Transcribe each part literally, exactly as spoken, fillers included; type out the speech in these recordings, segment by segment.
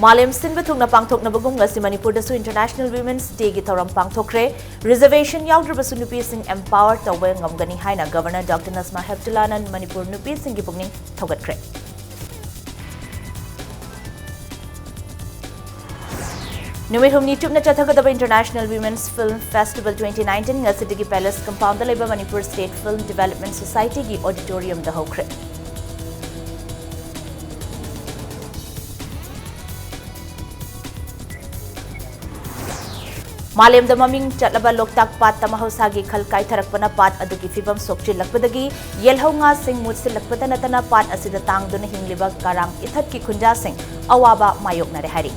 ꯃꯥꯂꯦꯝ ꯁꯤꯟꯕ ꯊꯨꯡꯅ ꯄꯥꯡꯊꯣꯛꯅꯕꯒꯨꯝ ꯉꯁꯤ ꯃꯅꯤꯄꯨꯔꯗꯁꯨ International Women's Day ꯒꯤ ꯊꯧꯔꯝ ꯄꯥꯡꯊꯣꯛꯈ꯭ꯔꯦ꯫ Reservation ꯌꯥꯎꯗ꯭ꯔꯕꯁꯨ ꯅꯨꯄꯤꯁꯤꯡ empower ꯇꯧꯕ ꯉꯝꯒꯅꯤ ꯍꯥꯏꯅ Governor Doctor Najma Heptullanan Manipur ꯅꯨꯄꯤꯁꯤꯡꯒꯤ ꯄꯨꯛꯅꯤꯡ ꯊꯧꯒꯠꯈ꯭ꯔꯦ꯫ ꯅꯨꯃꯤꯠ ꯍꯨꯝꯅꯤ ꯆꯨꯞꯅ ꯆꯠꯊꯒꯗꯕ International Women's Film Festival twenty nineteen ꯉꯁꯤꯗꯒꯤ Palace Compound ꯗ ꯂꯩꯕ Manipur State Film Development Society ꯒꯤ auditorium ꯗ ꯍꯧꯈ꯭ꯔꯦ꯫ ꯃꯥꯂꯦꯝꯗ ꯃꯃꯤꯡ ꯆꯠꯂꯕ ꯂꯣꯛꯇꯥꯛ ꯄꯥꯠꯇ ꯃꯍꯧꯁꯥꯒꯤ ꯈꯜ ꯀꯥꯏꯊꯔꯛꯄꯅ ꯄꯥꯠ ꯑꯗꯨꯒꯤ ꯐꯤꯕꯝ ꯁꯣꯛꯆꯤꯜꯂꯛꯄꯗꯒꯤ ꯌꯦꯜꯍꯧ ꯉꯥꯁꯤꯡ ꯃꯨꯠꯁꯤꯜꯂꯛꯄꯗ ꯅꯠꯇꯅ ꯄꯥꯠ ꯑꯁꯤꯗ ꯇꯥꯡꯗꯨꯅ ꯍꯤꯡꯂꯤꯕ ꯀꯔꯥꯡ ꯏꯊꯠꯀꯤ ꯈꯨꯟꯖꯥꯁꯤꯡ ꯑꯋꯥꯕ ꯃꯥꯌꯣꯛꯅꯔꯦ ꯍꯥꯏꯔꯤ꯫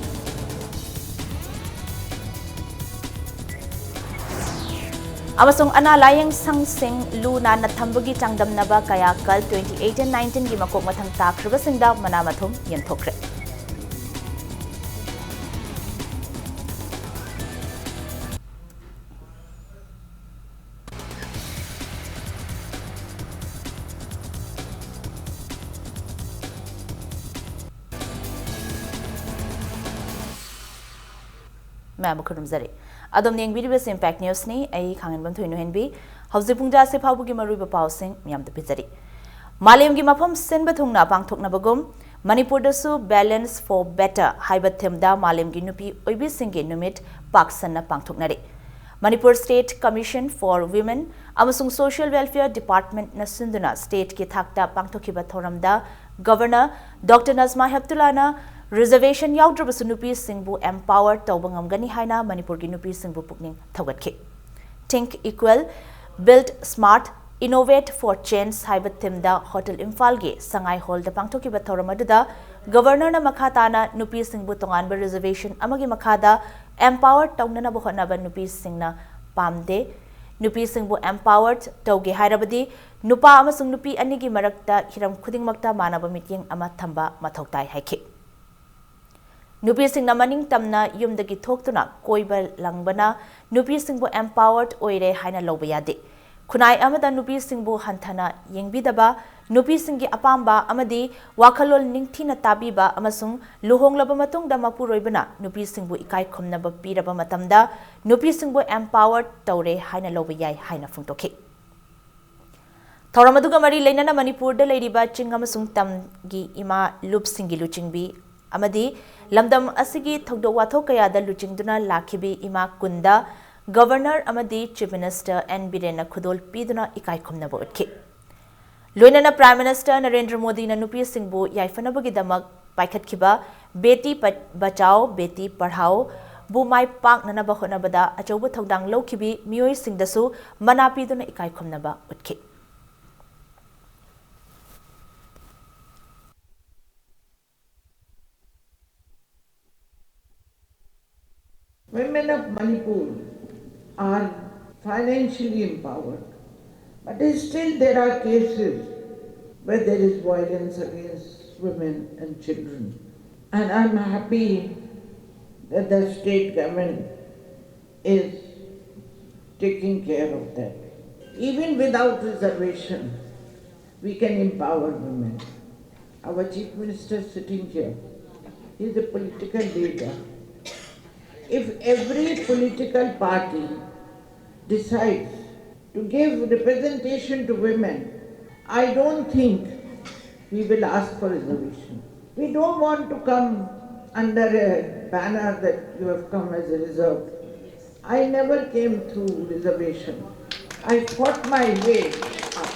ꯑꯃꯁꯨꯡ ꯑꯅꯥ ꯂꯥꯌꯦꯡ ꯁꯪꯁꯤꯡ ꯂꯨ ꯅꯥꯟꯅ ꯊꯝꯕꯒꯤ ꯆꯥꯡꯗꯝꯅꯕ ꯀꯌꯥꯀꯜ twenty eighteen nineteen ꯒꯤ ꯃꯀꯣꯛ ꯃꯊꯪ ꯇꯥꯈ꯭ꯔꯕꯁꯤꯡꯗ ꯃꯅꯥ ꯃꯊꯨꯝ ꯌꯦꯟꯊꯣꯛꯈ꯭ꯔꯦ꯫ ꯃꯌꯥꯝꯕꯨ ꯈꯨꯔꯨꯝꯖꯔꯤ꯫ ꯑꯗꯣꯝꯅ ꯌꯦꯡꯕꯤꯔꯤꯕꯁꯤ Impact News ꯅꯤ꯫ ꯑꯩ ꯈꯥꯡꯉꯦꯟꯕꯝ ꯊꯣꯏꯅꯨꯍꯦꯟꯕꯤ꯫ ꯍꯧꯖꯤꯛ ꯄꯨꯡ ꯇꯔꯥꯁꯤ ꯐꯥꯎꯕꯒꯤ ꯃꯔꯨꯑꯣꯏꯕ ꯄꯥꯎꯁꯤꯡ ꯃꯌꯥꯝꯗ ꯄꯤꯖꯔꯤ꯫ ꯃꯥꯂꯦꯝꯒꯤ ꯃꯐꯝ ꯁꯤꯟꯕ ꯊꯨꯡꯅ ꯄꯥꯡꯊꯣꯛꯅꯕꯒꯨꯝ ꯃꯅꯤꯄꯨꯔꯗꯁꯨ Balance for Better ꯍꯥꯏꯕ theme ꯗ ꯃꯥꯂꯦꯝꯒꯤ ꯅꯨꯄꯤ ꯑꯣꯏꯕꯤꯁꯤꯡꯒꯤ ꯅꯨꯃꯤꯠ ꯄꯥꯛ ꯁꯟꯅ ꯄꯥꯡꯊꯣꯛꯅꯔꯤ꯫ Manipur State Commission for Women ꯑꯃꯁꯨꯡ Social Welfare Department ꯅ ꯁꯤꯟꯗꯨꯅ state ꯀꯤ ꯊꯥꯛꯇ ꯄꯥꯡꯊꯣꯛꯈꯤꯕ ꯊꯧꯔꯝꯗ Governor Doctor Najma Heptullahꯅ reservation ꯌꯥꯎꯗ꯭ꯔꯕꯁꯨ ꯅꯨꯄꯤꯁꯤꯡꯕꯨ empower ꯇꯧꯕ ꯉꯝꯒꯅꯤ ꯍꯥꯏꯅ ꯃꯅꯤꯄꯨꯔꯒꯤ ꯅꯨꯄꯤꯁꯤꯡꯕꯨ ꯄꯨꯛꯅꯤꯡ ꯊꯧꯒꯠꯈꯤ꯫ Think Equal, Build Smart, Innovate for Change ꯍꯥꯏꯕ theme ꯗ Hotel ꯏꯝꯐꯥꯜꯒꯤ ꯁꯉꯥꯏ hall ꯗ ꯄꯥꯡꯊꯣꯛꯈꯤꯕ ꯊꯧꯔꯝ ꯑꯗꯨꯗ Governor ꯅ ꯃꯈꯥ ꯇꯥꯅ ꯅꯨꯄꯤꯁꯤꯡꯕꯨ ꯇꯣꯉꯥꯟꯕ reservation ꯑꯃꯒꯤ ꯃꯈꯥꯗ empower ꯇꯧꯅꯅꯕ ꯍꯣꯠꯅꯕ ꯅꯨꯄꯤꯁꯤꯡꯅ ꯄꯥꯝꯗꯦ꯫ ꯅꯨꯄꯤꯁꯤꯡꯕꯨ empower ꯇꯧꯒꯦ ꯍꯥꯏꯔꯕꯗꯤ ꯅꯨꯄꯥ ꯑꯃꯁꯨꯡ ꯅꯨꯄꯤ ꯑꯅꯤꯒꯤ ꯃꯔꯛꯇ ꯍꯤꯔꯝ ꯈꯨꯗꯤꯡꯃꯛꯇ ꯃꯥꯟꯅꯕ ꯃꯤꯠꯌꯦꯡ ꯑꯃ ꯊꯝꯕ ꯃꯊꯧ ꯇꯥꯏ ꯍꯥꯏꯈꯤ꯫ ꯅꯨꯄꯤꯁꯤꯡꯅ ꯃꯅꯤꯡ ꯇꯝꯅ ꯌꯨꯝꯗꯒꯤ ꯊꯣꯛꯇꯨꯅ ꯀꯣꯏꯕ ꯂꯪꯕꯅ ꯅꯨꯄꯤꯁꯤꯡꯕꯨ empowered ꯑꯣꯏꯔꯦ ꯍꯥꯏꯅ ꯂꯧꯕ ꯌꯥꯗꯦ꯫ ꯈꯨꯟꯅꯥꯏ ꯑꯃꯗ ꯅꯨꯄꯤꯁꯤꯡꯕꯨ ꯍꯟꯊꯅ ꯌꯦꯡꯕꯤꯗꯕ, ꯅꯨꯄꯤꯁꯤꯡꯒꯤ ꯑꯄꯥꯝꯕ ꯑꯃꯗꯤ ꯋꯥꯈꯜꯂꯣꯟ ꯅꯤꯡꯊꯤꯅ ꯇꯥꯕꯤꯕ ꯑꯃꯁꯨꯡ ꯂꯨꯍꯣꯡꯂꯕ ꯃꯇꯨꯡꯗ ꯃꯄꯨꯔꯣꯏꯕꯅ ꯅꯨꯄꯤꯁꯤꯡꯕꯨ ꯏꯀꯥꯏ ꯈꯨꯝꯅꯕ ꯄꯤꯔꯕ ꯃꯇꯝꯗ ꯅꯨꯄꯤꯁꯤꯡꯕꯨ empower ꯇꯧꯔꯦ ꯍꯥꯏꯅ ꯂꯧꯕ ꯌꯥꯏ ꯍꯥꯏꯅ ꯐꯣꯡꯗꯣꯛꯈꯤ꯫ ꯊꯧꯔꯝ ꯑꯗꯨꯒ ꯃꯔꯤ ꯂꯩꯅꯅ ꯃꯅꯤꯄꯨꯔꯗ ꯂꯩꯔꯤꯕ ꯆꯤꯡ ꯑꯃꯁꯨꯡ ꯇꯝꯒꯤ ꯏꯃꯥ ꯂꯨꯞꯁꯤꯡꯒꯤ ꯂꯨꯆꯤꯡꯕꯤ ꯑꯃꯗꯤ ꯂꯝꯗꯝ ꯑꯁꯤꯒꯤ ꯊꯧꯗꯣꯛ ꯋꯥꯊꯣꯛ ꯀꯌꯥꯗ ꯂꯨꯆꯤꯡꯗꯨꯅ ꯂꯥꯛꯈꯤꯕꯤ ꯏꯃꯥ ꯀꯨꯟꯗ Governor ꯑꯃꯗꯤ Chief Minister ꯑꯦꯟ ꯕꯤꯔꯦꯟꯅ ꯈꯨꯗꯣꯜ ꯄꯤꯗꯨꯅ ꯏꯀꯥꯏ ꯈꯨꯝꯅꯕ ꯎꯠꯈꯤ꯫ ꯂꯣꯏꯅꯅ Prime Minister ꯅꯔꯦꯟꯗ꯭ꯔ ꯃꯣꯗꯤꯅ ꯅꯨꯄꯤꯁꯤꯡꯕꯨ ꯌꯥꯏꯐꯅꯕꯒꯤꯗꯃꯛ ꯄꯥꯏꯈꯠꯈꯤꯕ ꯕꯦꯇꯤ ꯄ-, ꯕꯆꯥꯎ, ꯕꯦꯇꯤ ꯄꯔꯍꯥꯎ ꯕꯨ ꯃꯥꯏ ꯄꯥꯛꯅꯅꯕ ꯍꯣꯠꯅꯕꯗ ꯑꯆꯧꯕ ꯊꯧꯗꯥꯡ ꯂꯧꯈꯤꯕꯤ ꯃꯤꯑꯣꯏꯁꯤꯡꯗꯁꯨ ꯃꯅꯥ ꯄꯤꯗꯨꯅ ꯏꯀꯥꯏ ꯈꯨꯝꯅꯕ ꯎꯠꯈꯤ꯫ Women of Manipur are financially empowered, but still there are cases where there is violence against women and children. And I'm happy that the state government is taking care of that. Even without reservation, we can empower women. Our Chief Minister sitting here, he is a political leader. If every political party decides to give representation to women, I don't think we will ask for reservation. We don't want to come under a banner that you have come as a reserve. I never came through reservation. I fought my way up.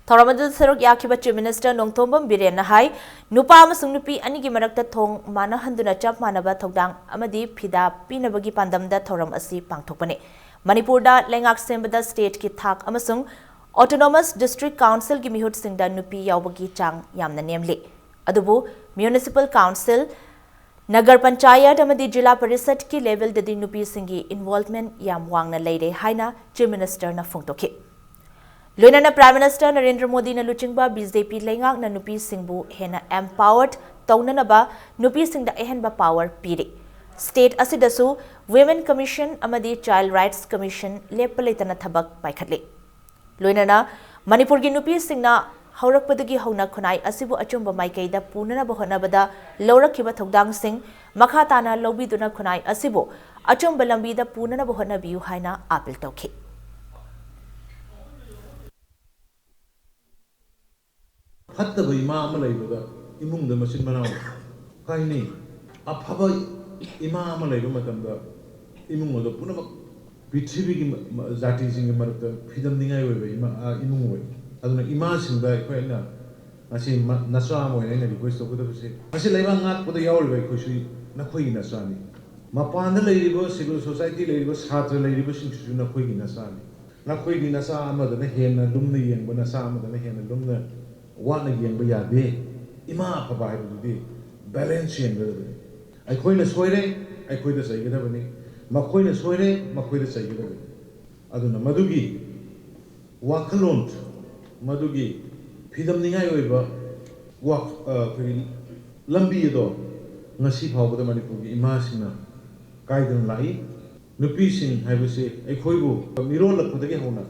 ꯊꯧꯔꯝ ꯑꯗꯨꯗ ꯁꯔꯨꯛ ꯌꯥꯈꯤꯕ Chief Minister Nongthombam ꯕꯤꯔꯦꯟꯅ ꯍꯥꯏ, ꯅꯨꯄꯥ ꯑꯃꯁꯨꯡ ꯅꯨꯄꯤ ꯑꯅꯤꯒꯤ ꯃꯔꯛꯇ ꯊꯣꯡ ꯃꯥꯟꯅꯍꯟꯗꯨꯅ ꯆꯞ ꯃꯥꯟꯅꯕ ꯊꯧꯗꯥꯡ ꯑꯃꯗꯤ ꯐꯤꯗꯥ ꯄꯤꯅꯕꯒꯤ ꯄꯥꯟꯗꯝꯗ ꯊꯧꯔꯝ ꯑꯁꯤ ꯄꯥꯡꯊꯣꯛꯄꯅꯤ꯫ ꯃꯅꯤꯄꯨꯔꯗ ꯂꯩꯉꯥꯛ ꯁꯦꯝꯕꯗ stateꯀꯤ ꯊꯥꯛ ꯑꯃꯁꯨꯡ Autonomous District Councilꯒꯤ ꯃꯤꯍꯨꯠꯁꯤꯡꯗ ꯅꯨꯄꯤ ꯌꯥꯎꯕꯒꯤ ꯆꯥꯡ ꯌꯥꯝꯅ ꯅꯦꯝꯂꯤ꯫ ꯑꯗꯨꯕꯨ Municipal Council, ꯅꯒꯔ ꯄꯟꯆꯥꯌꯠ ꯑꯃꯗꯤ ꯖꯤꯂꯥ ꯄꯔꯤꯁꯠꯀꯤ levelꯗꯗꯤ ꯅꯨꯄꯤꯁꯤꯡꯒꯤ involvement ꯌꯥꯝ ꯋꯥꯡꯅ ꯂꯩꯔꯦ ꯍꯥꯏꯅ Chief Ministerꯅ ꯐꯣꯡꯗꯣꯛꯈꯤ꯫ ꯂꯣꯏꯅꯅ Prime Minister ꯅꯔꯦꯟꯗ꯭ꯔ ꯃꯣꯗꯤꯅ ꯂꯨꯆꯤꯡꯕ BJP ꯂꯩꯉꯥꯛꯅ ꯅꯨꯄꯤꯁꯤꯡꯕꯨ ꯍꯦꯟꯅ empowered ꯇꯧꯅꯅꯕ ꯅꯨꯄꯤꯁꯤꯡꯗ ꯑꯍꯦꯟꯕ power ꯄꯤꯔꯤ꯫ State ꯑꯁꯤꯗꯁꯨ Women Commission ꯑꯃꯗꯤ Child Rights Commission ꯂꯦꯞꯄ ꯂꯩꯇꯅ ꯊꯕꯛ ꯄꯥꯏꯈꯠꯂꯤ꯫ ꯂꯣꯏꯅꯅ ꯃꯅꯤꯄꯨꯔꯒꯤ ꯅꯨꯄꯤꯁꯤꯡꯅ ꯍꯧꯔꯛꯄꯗꯒꯤ ꯍꯧꯅ ꯈꯨꯟꯅꯥꯏ ꯑꯁꯤꯕꯨ ꯑꯆꯨꯝꯕ ꯃꯥꯏꯀꯩꯗ ꯄꯨꯅꯅꯕ ꯍꯣꯠꯅꯕꯗ ꯂꯧꯔꯛꯈꯤꯕ ꯊꯧꯗꯥꯡꯁꯤꯡ ꯃꯈꯥ ꯇꯥꯅ ꯂꯧꯕꯤꯗꯨꯅ ꯈꯨꯟꯅꯥꯏ ꯑꯁꯤꯕꯨ ꯑꯆꯨꯝꯕ ꯂꯝꯕꯤꯗ ꯄꯨꯅꯅꯕ ꯍꯣꯠꯅꯕꯤꯌꯨ ꯍꯥꯏꯅ ꯑꯥꯄꯤꯜ ꯇꯧꯈꯤ꯫ ꯐꯠꯇꯕ ꯏꯃꯥ ꯑꯃ ꯂꯩꯕꯗ ꯏꯃꯨꯡꯗ ꯃꯆꯤꯟ ꯃꯅꯥꯎ ꯀꯥꯏꯅꯩ꯫ ꯑꯐꯕ ꯏꯃꯥ ꯑꯃ ꯂꯩꯕ ꯃꯇꯝꯗ ꯏꯃꯨꯡ ꯑꯗꯨ ꯄꯨꯝꯅꯃꯛ ꯄ꯭ꯔꯤꯊꯤꯕꯤꯒꯤ ꯃ-, ꯃ-, ꯖꯥꯇꯤꯁꯤꯡꯒꯤ ꯃꯔꯛꯇ ꯐꯤꯗꯝꯅꯤꯡꯉꯥꯏ ꯑꯣꯏꯕ ꯏꯃꯥ, ꯑ, ꯏꯃꯨꯡ ꯑꯣꯏ꯫ ꯑꯗꯨꯅ ꯏꯃꯥꯁꯤꯡꯗ ꯑꯩꯈꯣꯏꯅ ꯉꯁꯤ ꯃ-, ꯅꯆꯥ ꯑꯃ ꯑꯣꯏꯅ ꯑꯩꯅ request ꯇꯧꯒꯗꯕꯁꯦ, ꯉꯁꯤ ꯂꯩꯕꯥꯛ ꯉꯥꯛꯄꯗ ꯌꯥꯎꯔꯤꯕ ꯑꯩꯈꯣꯏꯁꯨ ꯅꯈꯣꯏꯒꯤ ꯅꯆꯥꯅꯤ꯫ ꯃꯄꯥꯟꯗ ꯂꯩꯔꯤꯕ civil society ꯂꯩꯔꯤꯕ ꯁꯥꯇ꯭ꯔ ꯂꯩꯔꯤꯕꯁꯤꯡꯁꯤꯁꯨ ꯅꯈꯣꯏꯒꯤ ꯅꯆꯥꯅꯤ꯫ ꯅꯈꯣꯏꯗꯤ ꯅꯆꯥ ꯑꯃꯗꯅ ꯍꯦꯟꯅ ꯂꯨꯝꯅ ꯌꯦꯡꯕ, ꯅꯆꯥ ꯑꯃꯗꯅ ꯍꯦꯟꯅ ꯂꯨꯝꯅ ꯋꯥꯅ ꯌꯦꯡꯕ ꯌꯥꯗꯦ꯫ ꯏꯃꯥ ꯑꯐꯕ ꯍꯥꯏꯕꯗꯨꯗꯤ balance ꯌꯦꯡꯒꯗꯕꯅꯤ꯫ ꯑꯩꯈꯣꯏꯅ ꯁꯣꯏꯔꯦ, ꯑꯩꯈꯣꯏꯗ ꯆꯩꯒꯗꯕꯅꯤ꯫ ꯃꯈꯣꯏꯅ ꯁꯣꯏꯔꯦ, ꯃꯈꯣꯏꯗ ꯆꯩꯒꯗꯕꯅꯤ꯫ ꯑꯗꯨꯅ ꯃꯗꯨꯒꯤ ꯋꯥꯈꯜꯂꯣꯟ, ꯃꯗꯨꯒꯤ ꯐꯤꯗꯝꯅꯤꯡꯉꯥꯏ ꯑꯣꯏꯕ ꯋꯥ-, ꯑ, ꯑꯩꯈꯣꯏꯒꯤ ꯂꯝꯕꯤ ꯑꯗꯣ ꯉꯁꯤ ꯐꯥꯎꯕꯗ ꯃꯅꯤꯄꯨꯔꯒꯤ ꯏꯃꯥꯁꯤꯡꯅ ꯀꯥꯏꯗꯅ ꯂꯥꯛꯏ꯫ ꯅꯨꯄꯤꯁꯤꯡ ꯍꯥꯏꯕꯁꯤ ꯑꯩꯈꯣꯏꯕꯨ ꯃꯤꯔꯣꯜꯂꯛꯄꯗꯒꯤ ꯍꯧꯅ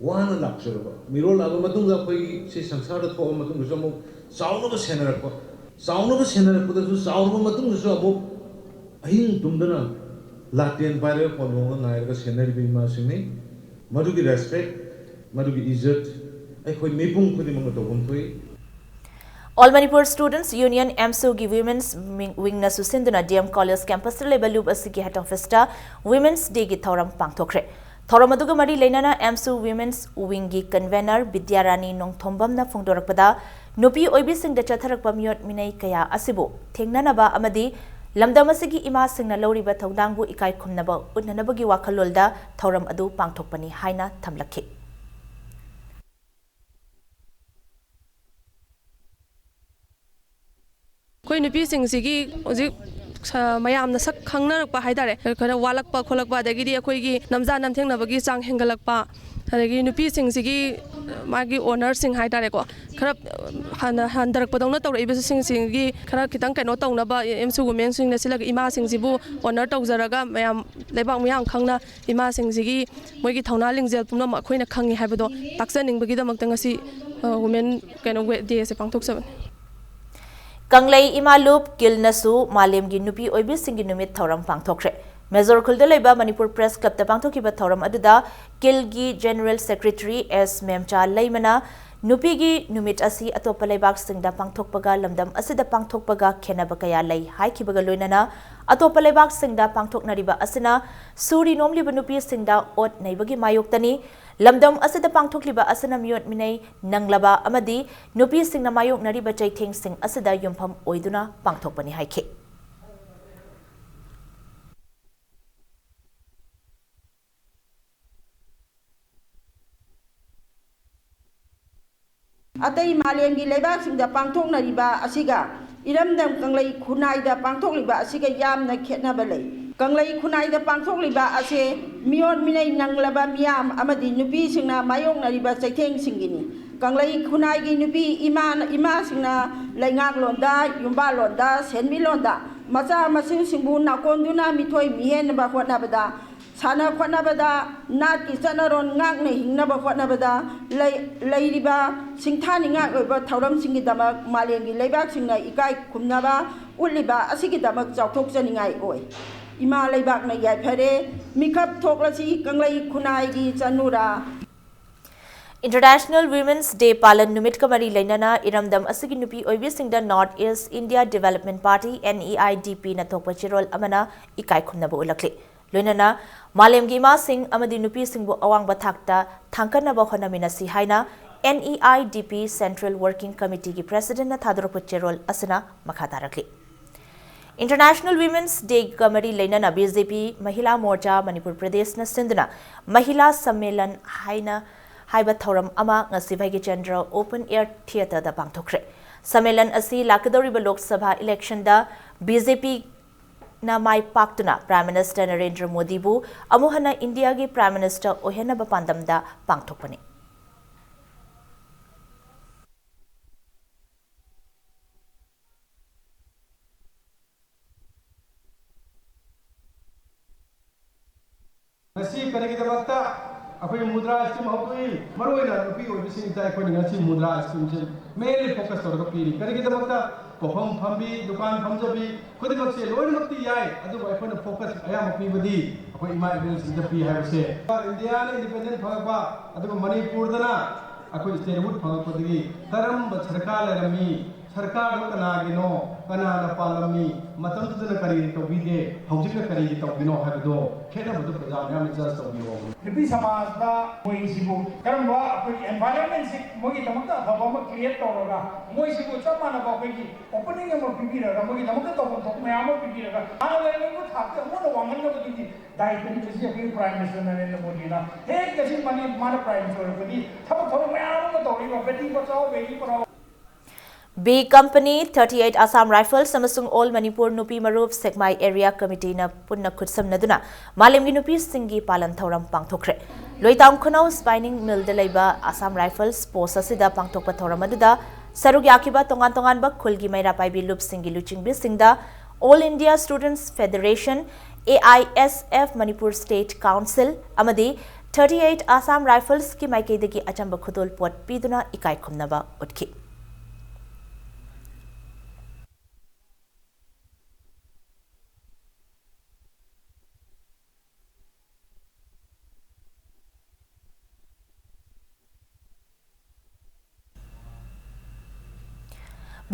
ꯋꯥꯅ ꯂꯥꯛꯆꯔꯕ, ꯃꯤꯔꯣꯜꯂꯛꯑꯕ ꯃꯇꯨꯡꯗ ꯑꯩꯈꯣꯏꯒꯤ ꯁꯤ ꯁꯪꯁꯥꯔꯗ ꯊꯣꯛꯑꯕ ꯃꯇꯨꯡꯗꯁꯨ ꯑꯃꯨꯛ ꯆꯥꯎꯅꯕ ꯁꯦꯟꯅꯔꯛꯄ, ꯆꯥꯎꯅꯕ ꯁꯦꯟꯅꯔꯛꯄꯗꯁꯨ ꯆꯥꯎꯔꯕ ꯃꯇꯨꯡꯗꯁꯨ ꯑꯃꯨꯛ ꯑꯍꯤꯡ ꯇꯨꯝꯗꯅ ꯂꯥꯇꯦꯟ ꯄꯥꯏꯔꯒ ꯀꯣꯟꯊꯣꯡꯗ ꯉꯥꯏꯔꯒ ꯁꯦꯟꯅꯔꯤꯕ ꯏꯃꯥꯁꯤꯡꯅꯤ꯫ ꯃꯗꯨꯒꯤ respect, ꯃꯗꯨꯒꯤ ꯏꯖꯠ ꯑꯩꯈꯣꯏ ꯃꯤꯄꯨꯝ ꯈꯨꯗꯤꯡꯃꯛꯅ ꯇꯧꯐꯝ ꯊꯣꯛꯏ꯫ All Manipur Students Union, AMSU ꯒꯤ Women's Wing-, Wing-ꯅ ꯁꯨꯁꯤꯟꯗꯨꯅ D M College campus-ꯇ ꯂꯩꯕ ꯂꯨꯞ ꯑꯁꯤꯒꯤ head office-ꯇ Women's Day-ꯒꯤ ꯊꯧꯔꯝ ꯄꯥꯡꯊꯣꯛꯈ꯭ꯔꯦ꯫ ꯊꯧꯔꯝ ꯑꯗꯨꯒ ꯃꯔꯤ ꯂꯩꯅꯅ AMSU Women's Wing-ꯒꯤ convener ꯕꯤꯗ꯭ꯌꯥꯔꯥꯅꯤ ꯅꯣꯡꯊꯣꯝꯕꯝꯅ ꯐꯣꯡꯗꯣꯔꯛꯄꯗ, ꯅꯨꯄꯤ ꯑꯣꯏꯕꯤꯁꯤꯡꯗ ꯆꯠꯊꯔꯛꯄ ꯃꯤꯑꯣꯠ ꯃꯤꯅꯩ ꯀꯌꯥ ꯑꯁꯤꯕꯨ ꯊꯦꯡꯅꯅꯕ ꯑꯃꯗꯤ ꯂꯝꯗꯝ ꯑꯁꯤꯒꯤ ꯏꯃꯥꯁꯤꯡꯅ ꯂꯧꯔꯤꯕ ꯊꯧꯗꯥꯡꯕꯨ ꯏꯀꯥꯏ ꯈꯨꯝꯅꯕ ꯎꯠꯅꯅꯕꯒꯤ ꯋꯥꯈꯜꯂꯣꯟꯗ ꯊꯧꯔꯝ ꯑꯗꯨ ꯄꯥꯡꯊꯣꯛꯄꯅꯤ ꯍꯥꯏꯅ ꯊꯝꯂꯛꯈꯤ꯫ ꯑꯩꯈꯣꯏ ꯅꯨꯄꯤꯁꯤꯡꯁꯤꯒꯤ ꯍꯧꯖꯤꯛ ꯁ-, ꯃꯌꯥꯝꯅ ꯁꯛ ꯈꯪꯅꯔꯛꯄ ꯍꯥꯏꯇꯥꯔꯦ, ꯈꯔ ꯋꯥꯠꯂꯛꯄ ꯈꯣꯠꯂꯛꯄ, ꯑꯗꯒꯤꯗꯤ ꯑꯩꯈꯣꯏꯒꯤ ꯅꯝꯖꯥ ꯅꯝꯊꯦꯡꯅꯕꯒꯤ ꯆꯥꯡ ꯍꯦꯟꯒꯠꯂꯛꯄ, ꯑꯗꯒꯤ ꯅꯨꯄꯤꯁꯤꯡꯁꯤꯒꯤ ꯃꯥꯒꯤ ꯑꯣꯅꯔꯁꯤꯡ ꯍꯥꯏꯇꯥꯔꯦꯀꯣ, ꯈꯔ ꯍꯟꯅ ꯍꯟꯊꯔꯛꯄꯗꯧꯅ ꯇꯧꯔꯛꯏꯕꯁꯤꯡꯁꯤꯒꯤ ꯈꯔ ꯈꯤꯇꯪ ꯀꯩꯅꯣ ꯇꯧꯅꯕ, ꯑꯦꯝ ꯁꯤ ꯋꯨꯃꯦꯟꯁꯤꯡꯅ ꯁꯤꯜꯂꯒ ꯏꯃꯥꯁꯤꯡꯁꯤꯕꯨ ꯑꯣꯅꯔ ꯇꯧꯖꯔꯒ ꯃꯌꯥꯝ, ꯂꯩꯕꯥꯛ ꯃꯤꯌꯥꯝ ꯈꯪꯅ ꯏꯃꯥꯁꯤꯡꯁꯤꯒꯤ ꯃꯣꯏꯒꯤ ꯊꯧꯅꯥ ꯂꯤꯡꯖꯦꯜ ꯄꯨꯝꯅꯃꯛ ꯑꯩꯈꯣꯏꯅ ꯈꯪꯉꯤ ꯍꯥꯏꯕꯗꯣ ꯇꯥꯛꯆꯅꯤꯡꯕꯒꯤꯗꯃꯛꯇ ꯉꯁꯤ, ꯑ, ꯋꯨꯃꯦꯟ ꯀꯩꯅꯣ ꯋꯦ-, ꯗꯦꯁꯦ ꯄꯥꯡꯊꯣꯛꯆꯕꯅꯤ꯫ ꯀꯪꯂꯩ ꯏꯃꯥ ꯂꯨꯞ ꯀꯤꯜꯅꯁꯨ ꯃꯥꯂꯦꯝꯒꯤ ꯅꯨꯄꯤ ꯑꯣꯏꯕꯤꯁꯤꯡꯒꯤ ꯅꯨꯃꯤꯠ ꯊꯧꯔꯝ ꯄꯥꯡꯊꯣꯛꯈ꯭ꯔꯦ꯫ ꯃꯦꯖꯣꯔ ꯈꯨꯜꯗ ꯂꯩꯕ ꯃꯅꯤꯄꯨꯔ ꯄ꯭ꯔꯦꯁ ꯀ꯭ꯂꯕꯇ ꯄꯥꯡꯊꯣꯛꯈꯤꯕ ꯊꯧꯔꯝ ꯑꯗꯨꯗ ꯀꯤꯜꯒꯤ ꯖꯦꯅꯔꯦꯜ ꯁꯦꯀ꯭ꯔꯦꯇꯔꯤ ꯑꯦꯁ ꯃꯦꯝꯆꯥ ꯂꯩꯃꯅ ꯅꯨꯄꯤꯒꯤ ꯅꯨꯃꯤꯠ ꯑꯁꯤ ꯑꯇꯣꯞꯄ ꯂꯩꯕꯥꯛꯁꯤꯡꯗ ꯄꯥꯡꯊꯣꯛꯄꯒ ꯂꯝꯗꯝ ꯑꯁꯤꯗ ꯄꯥꯡꯊꯣꯛꯄꯒ ꯈꯦꯠꯅꯕ ꯀꯌꯥ ꯂꯩ ꯍꯥꯏꯈꯤꯕꯒ ꯂꯣꯏꯅꯅ ꯑꯇꯣꯞꯄ ꯂꯩꯕꯥꯛꯁꯤꯡꯗ ꯄꯥꯡꯊꯣꯛꯅꯔꯤꯕ ꯑꯁꯤꯅ ꯁꯨꯔꯤ ꯅꯣꯝꯂꯤꯕ ꯅꯨꯄꯤꯁꯤꯡꯗ ꯑꯣꯠ ꯅꯩꯕꯒꯤ ꯃꯥꯌꯣꯛꯇꯅꯤ꯫ ꯂꯝꯗꯝ ꯑꯁꯤꯗ ꯄꯥꯡꯊꯣꯛꯂꯤꯕ ꯑꯁꯤꯅ ꯃꯤꯑꯣꯠ ꯃꯤꯅꯩ ꯅꯪꯂꯕ ꯑꯃꯗꯤ ꯅꯨꯄꯤꯁꯤꯡꯅ ꯃꯥꯌꯣꯛꯅꯔꯤꯕ ꯆꯩꯊꯦꯡꯁꯤꯡ ꯑꯁꯤꯗ ꯌꯨꯝꯐꯝ ꯑꯣꯏꯗꯨꯅ ꯄꯥꯡꯊꯣꯛꯄꯅꯤ ꯍꯥꯏꯈꯤ꯫ ꯑꯇꯩ ꯃꯥꯂꯦꯝꯒꯤ ꯂꯩꯕꯥꯛꯁꯤꯡꯗ ꯄꯥꯡꯊꯣꯛꯅꯔꯤꯕ ꯑꯁꯤꯒ ꯏꯔꯝꯗꯝ ꯀꯪꯂꯩ ꯈꯨꯟꯅꯥꯏꯗ ꯄꯥꯡꯊꯣꯛꯂꯤꯕ ꯑꯁꯤꯒ ꯌꯥꯝꯅ ꯈꯦꯠꯅꯕ ꯂꯩ꯫ ꯀꯪꯂꯩ ꯈꯨꯟꯅꯥꯏꯗ ꯄꯥꯡꯊꯣꯛꯂꯤꯕ ꯑꯁꯤ ꯃꯤꯑꯣꯠ ꯃꯤꯅꯩ ꯅꯪꯂꯕ ꯃꯤꯌꯥꯝ ꯑꯃꯗꯤ ꯅꯨꯄꯤꯁꯤꯡꯅ ꯃꯥꯌꯣꯛꯅꯔꯤꯕ ꯆꯩꯊꯦꯡꯁꯤꯡꯒꯤꯅꯤ꯫ ꯀꯪꯂꯩ ꯈꯨꯟꯅꯥꯏꯒꯤ ꯅꯨꯄꯤ ꯏꯃꯥ-, ꯏꯃꯥꯁꯤꯡꯅ ꯂꯩꯉꯥꯛꯂꯣꯟꯗ, ꯌꯨꯝꯕꯥꯜꯂꯣꯟꯗ, ꯁꯦꯟꯃꯤꯠꯂꯣꯟꯗ ꯃꯆꯥ ꯃꯁꯨꯁꯤꯡꯕꯨ ꯅꯥꯀꯣꯟꯗꯨꯅ ꯃꯤꯊꯣꯏ ꯃꯤꯍꯦꯟꯅꯕ ꯍꯣꯠꯅꯕꯗ, ꯁꯥꯟꯅ ꯈꯣꯠꯅꯕꯗ, ꯅꯥꯠꯀꯤ ꯆꯠꯅꯔꯣꯟ ꯉꯥꯛꯅ ꯍꯤꯡꯅꯕ ꯍꯣꯠꯅꯕꯗ ꯂꯩ-, ꯂꯩꯔꯤꯕ ꯁꯤꯡꯊꯥꯅꯤꯡꯉꯥꯏ ꯑꯣꯏꯕ ꯊꯧꯔꯝꯁꯤꯡꯒꯤꯗꯃꯛ ꯃꯥꯂꯦꯝꯒꯤ ꯂꯩꯕꯥꯛꯁꯤꯡꯅ ꯏꯀꯥꯏ ꯈꯨꯝꯅꯕ ꯎꯠꯂꯤꯕ ꯑꯁꯤꯒꯤꯗꯃꯛ ꯆꯥꯎꯊꯣꯛꯆꯅꯤꯡꯉꯥꯏ ꯑꯣꯏ꯫ ꯏꯃꯥ ꯂꯩꯕꯥꯛꯅ ꯌꯥꯏꯐꯔꯦ, ꯃꯤꯈꯞ ꯊꯣꯛꯂꯁꯤ ꯀꯪꯂꯩ ꯈꯨꯟꯅꯥꯏꯒꯤ ꯆꯅꯨꯔꯥ꯫ International Women's Day ꯄꯥꯂꯟ ꯅꯨꯃꯤꯠꯀ ꯃꯔꯤ ꯂꯩꯅꯅ ꯏꯔꯝꯗꯝ ꯑꯁꯤꯒꯤ ꯅꯨꯄꯤ ꯑꯣꯏꯕꯤꯁꯤꯡꯗ North East India Development Party, N E I D P ꯅ ꯊꯣꯛꯄ ꯆꯦꯔꯣꯜ ꯑꯃꯅ ꯏꯀꯥꯏ ꯈꯨꯝꯅꯕ ꯎꯠꯂꯛꯂꯤ꯫ ꯂꯣꯏꯅꯅ ꯃꯥꯂꯦꯝꯒꯤ ꯏꯃꯥꯁꯤꯡ ꯑꯃꯗꯤ ꯅꯨꯄꯤꯁꯤꯡꯕꯨ ꯑꯋꯥꯡꯕ ꯊꯥꯛꯇ ꯊꯥꯡꯒꯠꯅꯕ ꯍꯣꯠꯅꯃꯤꯟꯅꯁꯤ ꯍꯥꯏꯅ N E I D P Central Working Committee ꯒꯤ President ꯅ ꯊꯥꯗꯣꯔꯛꯄ ꯆꯦꯔꯣꯜ ꯑꯁꯤꯅ ꯃꯈꯥ ꯇꯥꯔꯛꯂꯤ꯫ International Women's Day ꯒ ꯃꯔꯤ ꯂꯩꯅꯅ B J P ꯃꯍꯤꯂꯥ ꯃꯣꯔꯆꯥ ꯃꯅꯤꯄꯨꯔ ꯄ꯭ꯔꯗꯦꯁꯅ ꯁꯤꯟꯗꯨꯅ ꯃꯍꯤꯂꯥ ꯁꯝꯃꯦꯂꯟ ꯍꯥꯏꯅ ꯍꯥꯏꯕ ꯊꯧꯔꯝ ꯑꯃ ꯉꯁꯤ ꯚꯥꯒꯤꯆꯟꯗ꯭ꯔ Open Air Theatre ꯗ ꯄꯥꯡꯊꯣꯛꯈ꯭ꯔꯦ꯫ ꯁꯝꯃꯦꯂꯟ ꯑꯁꯤ ꯂꯥꯛꯀꯗꯧꯔꯤꯕ ꯂꯣꯛ ꯁꯚꯥ election ꯗ B J P ꯅ ꯃꯥꯏ ꯄꯥꯛꯇꯨꯅ Prime Minister ꯅꯔꯦꯟꯗ꯭ꯔ ꯃꯣꯗꯤꯕꯨ ꯑꯃꯨꯛ ꯍꯟꯅ ꯏꯟꯗꯤꯌꯥꯒꯤ Prime Minister ꯑꯣꯏꯍꯟꯅꯕ ꯄꯥꯟꯗꯝꯗ ꯄꯥꯡꯊꯣꯛꯄꯅꯤ꯫ ꯉꯁꯤ ꯀꯔꯤꯒꯤꯗꯃꯛꯇ ꯑꯩꯈꯣꯏ ꯃꯨꯗ꯭ꯔꯥ scheme ꯍꯧꯗꯣꯛꯏ? ꯃꯔꯨꯑꯣꯏꯅ ꯅꯨꯄꯤ ꯑꯣꯏꯕꯁꯤꯡꯗ ꯑꯩꯈꯣꯏꯅ ꯉꯁꯤ ꯃꯨꯗ꯭ꯔꯥ scheme ꯁꯦ mainly focus ꯇꯧꯔꯒ ꯄꯤꯔꯤ꯫ ꯀꯔꯤꯒꯤꯗꯃꯛꯇ? ꯄꯣꯠꯐꯝ ꯐꯝꯕꯤ, ꯗꯨꯀꯥꯟ ꯐꯝꯖꯕꯤ ꯈꯨꯗꯤꯡꯃꯛꯁꯦ ꯂꯣꯏꯅꯃꯛꯇꯤ ꯌꯥꯏ, ꯑꯗꯨꯕꯨ ꯑꯩꯈꯣꯏꯅ focus ꯑꯌꯥꯝꯕ ꯄꯤꯕꯗꯤ ꯑꯩꯈꯣꯏ ꯏꯃꯥ ꯏꯕꯦꯜꯁꯤꯡꯗ ꯄꯤ ꯍꯥꯏꯕꯁꯦ꯫ ꯏꯟꯗꯤꯌꯥꯅ independent ꯐꯪꯉꯛꯄ, ꯑꯗꯨꯒ ꯃꯅꯤꯄꯨꯔꯗꯅ ꯑꯩꯈꯣꯏ statehood ꯐꯪꯉꯛꯄꯗꯒꯤ ꯀꯔꯝꯕ ꯁꯔꯀꯥꯔ ꯂꯩꯔꯝꯃꯤ, ꯁꯔꯀꯥꯔꯗꯣ ꯀꯅꯥꯒꯤꯅꯣ, ꯀꯅꯥꯅ ꯄꯥꯜꯂꯝꯃꯤ, ꯃꯇꯝꯗꯨꯗꯅ ꯀꯔꯤ ꯇꯧꯕꯤꯒꯦ, ꯍꯧꯖꯤꯛꯅ ꯀꯔꯤꯒꯤ ꯇꯧꯕꯤꯅꯣ ꯍꯥꯏꯕꯗꯣ ꯈꯦꯠꯅꯕꯗꯨ ꯄ꯭ꯔꯖꯥ ꯃꯌꯥꯝꯅ judge ꯇꯧꯕꯤꯌꯣ꯫ ꯅꯨꯄꯤ ꯁꯃꯥꯖꯇ ꯃꯣꯏꯁꯤꯕꯨ ꯀꯔꯝꯕ ꯑꯩꯈꯣꯏꯒꯤ environment ꯁꯤ ꯃꯣꯏꯒꯤꯗꯃꯛꯇ ꯑꯐꯕ ꯑꯃ create ꯇꯧꯔꯒ, ꯃꯣꯏꯁꯤꯕꯨ ꯆꯞ ꯃꯥꯟꯅꯕ ꯑꯩꯈꯣꯏꯒꯤ opening ꯑꯃ ꯄꯤꯕꯤꯔꯒ, ꯃꯣꯏꯒꯤꯗꯃꯛꯇ ꯇꯧꯐꯝ ꯊꯣꯛꯄ ꯃꯌꯥꯝ ꯑꯃ ꯄꯤꯕꯤꯔꯒ, ꯍꯥꯟꯅ ꯂꯩꯔꯝꯃꯤꯕ ꯊꯥꯛꯇ ꯑꯃꯨꯛ ꯍꯦꯟꯅ ꯋꯥꯡꯍꯟꯅꯕꯗꯨꯒꯤ ꯗꯥꯏꯇ꯭ꯋ ꯉꯁꯤ ꯑꯩꯈꯣꯏꯒꯤ Prime Minister ꯅꯔꯦꯟꯗ꯭ꯔ ꯃꯣꯗꯤꯅ ꯍꯦꯛ ꯉꯁꯤ ꯃꯅꯤ-, ꯃꯥꯅ Prime Minister ꯑꯣꯏꯔꯛꯄꯗꯤ ꯊꯕꯛ ꯊꯧꯔꯝ ꯃꯌꯥꯝ ꯑꯃ ꯇꯧꯔꯛꯏꯕ, ꯕꯦꯇꯤ ꯕꯆꯥꯎ, ꯕꯦꯇꯤ Padhao. B Company, thirty-eight Assam Rifles ꯑꯃꯁꯨꯡ All Manipur ꯅꯨꯄꯤ ꯃꯔꯨꯞ ꯁꯦꯛꯃꯥꯏ Area Committee ꯅ ꯄꯨꯟꯅ ꯈꯨꯠꯁꯝꯅꯗꯨꯅ ꯃꯥꯂꯦꯝꯒꯤ ꯅꯨꯄꯤꯁꯤꯡꯒꯤ ꯄꯥꯂꯟ ꯊꯧꯔꯝ ꯄꯥꯡꯊꯣꯛꯈ꯭ꯔꯦ꯫ ꯂꯣꯏꯇꯥꯎ ꯈꯨꯅꯧ spinning mill ꯗ ꯂꯩꯕ Assam Rifles post ꯑꯁꯤꯗ ꯄꯥꯡꯊꯣꯛꯄ ꯊꯧꯔꯝ ꯑꯗꯨꯗ ꯁꯔꯨꯛ ꯌꯥꯈꯤꯕ ꯇꯣꯉꯥꯟ ꯇꯣꯉꯥꯟꯕ ꯈꯨꯜꯒꯤ ꯃꯩꯔꯥ ꯄꯥꯏꯕꯤ ꯂꯨꯞꯁꯤꯡꯒꯤ ꯂꯨꯆꯤꯡꯕꯤꯁꯤꯡꯗ All India Students Federation, A I S F Manipur State Council ꯑꯃꯗꯤ thirty-eight Assam Rifles ꯀꯤ ꯃꯥꯏꯀꯩꯗꯒꯤ ꯑꯆꯝꯕ ꯈꯨꯗꯣꯜ ꯄꯣꯠ ꯄꯤꯗꯨꯅ ꯏꯀꯥꯏ ꯈꯨꯝꯅꯕ ꯎꯠꯈꯤ꯫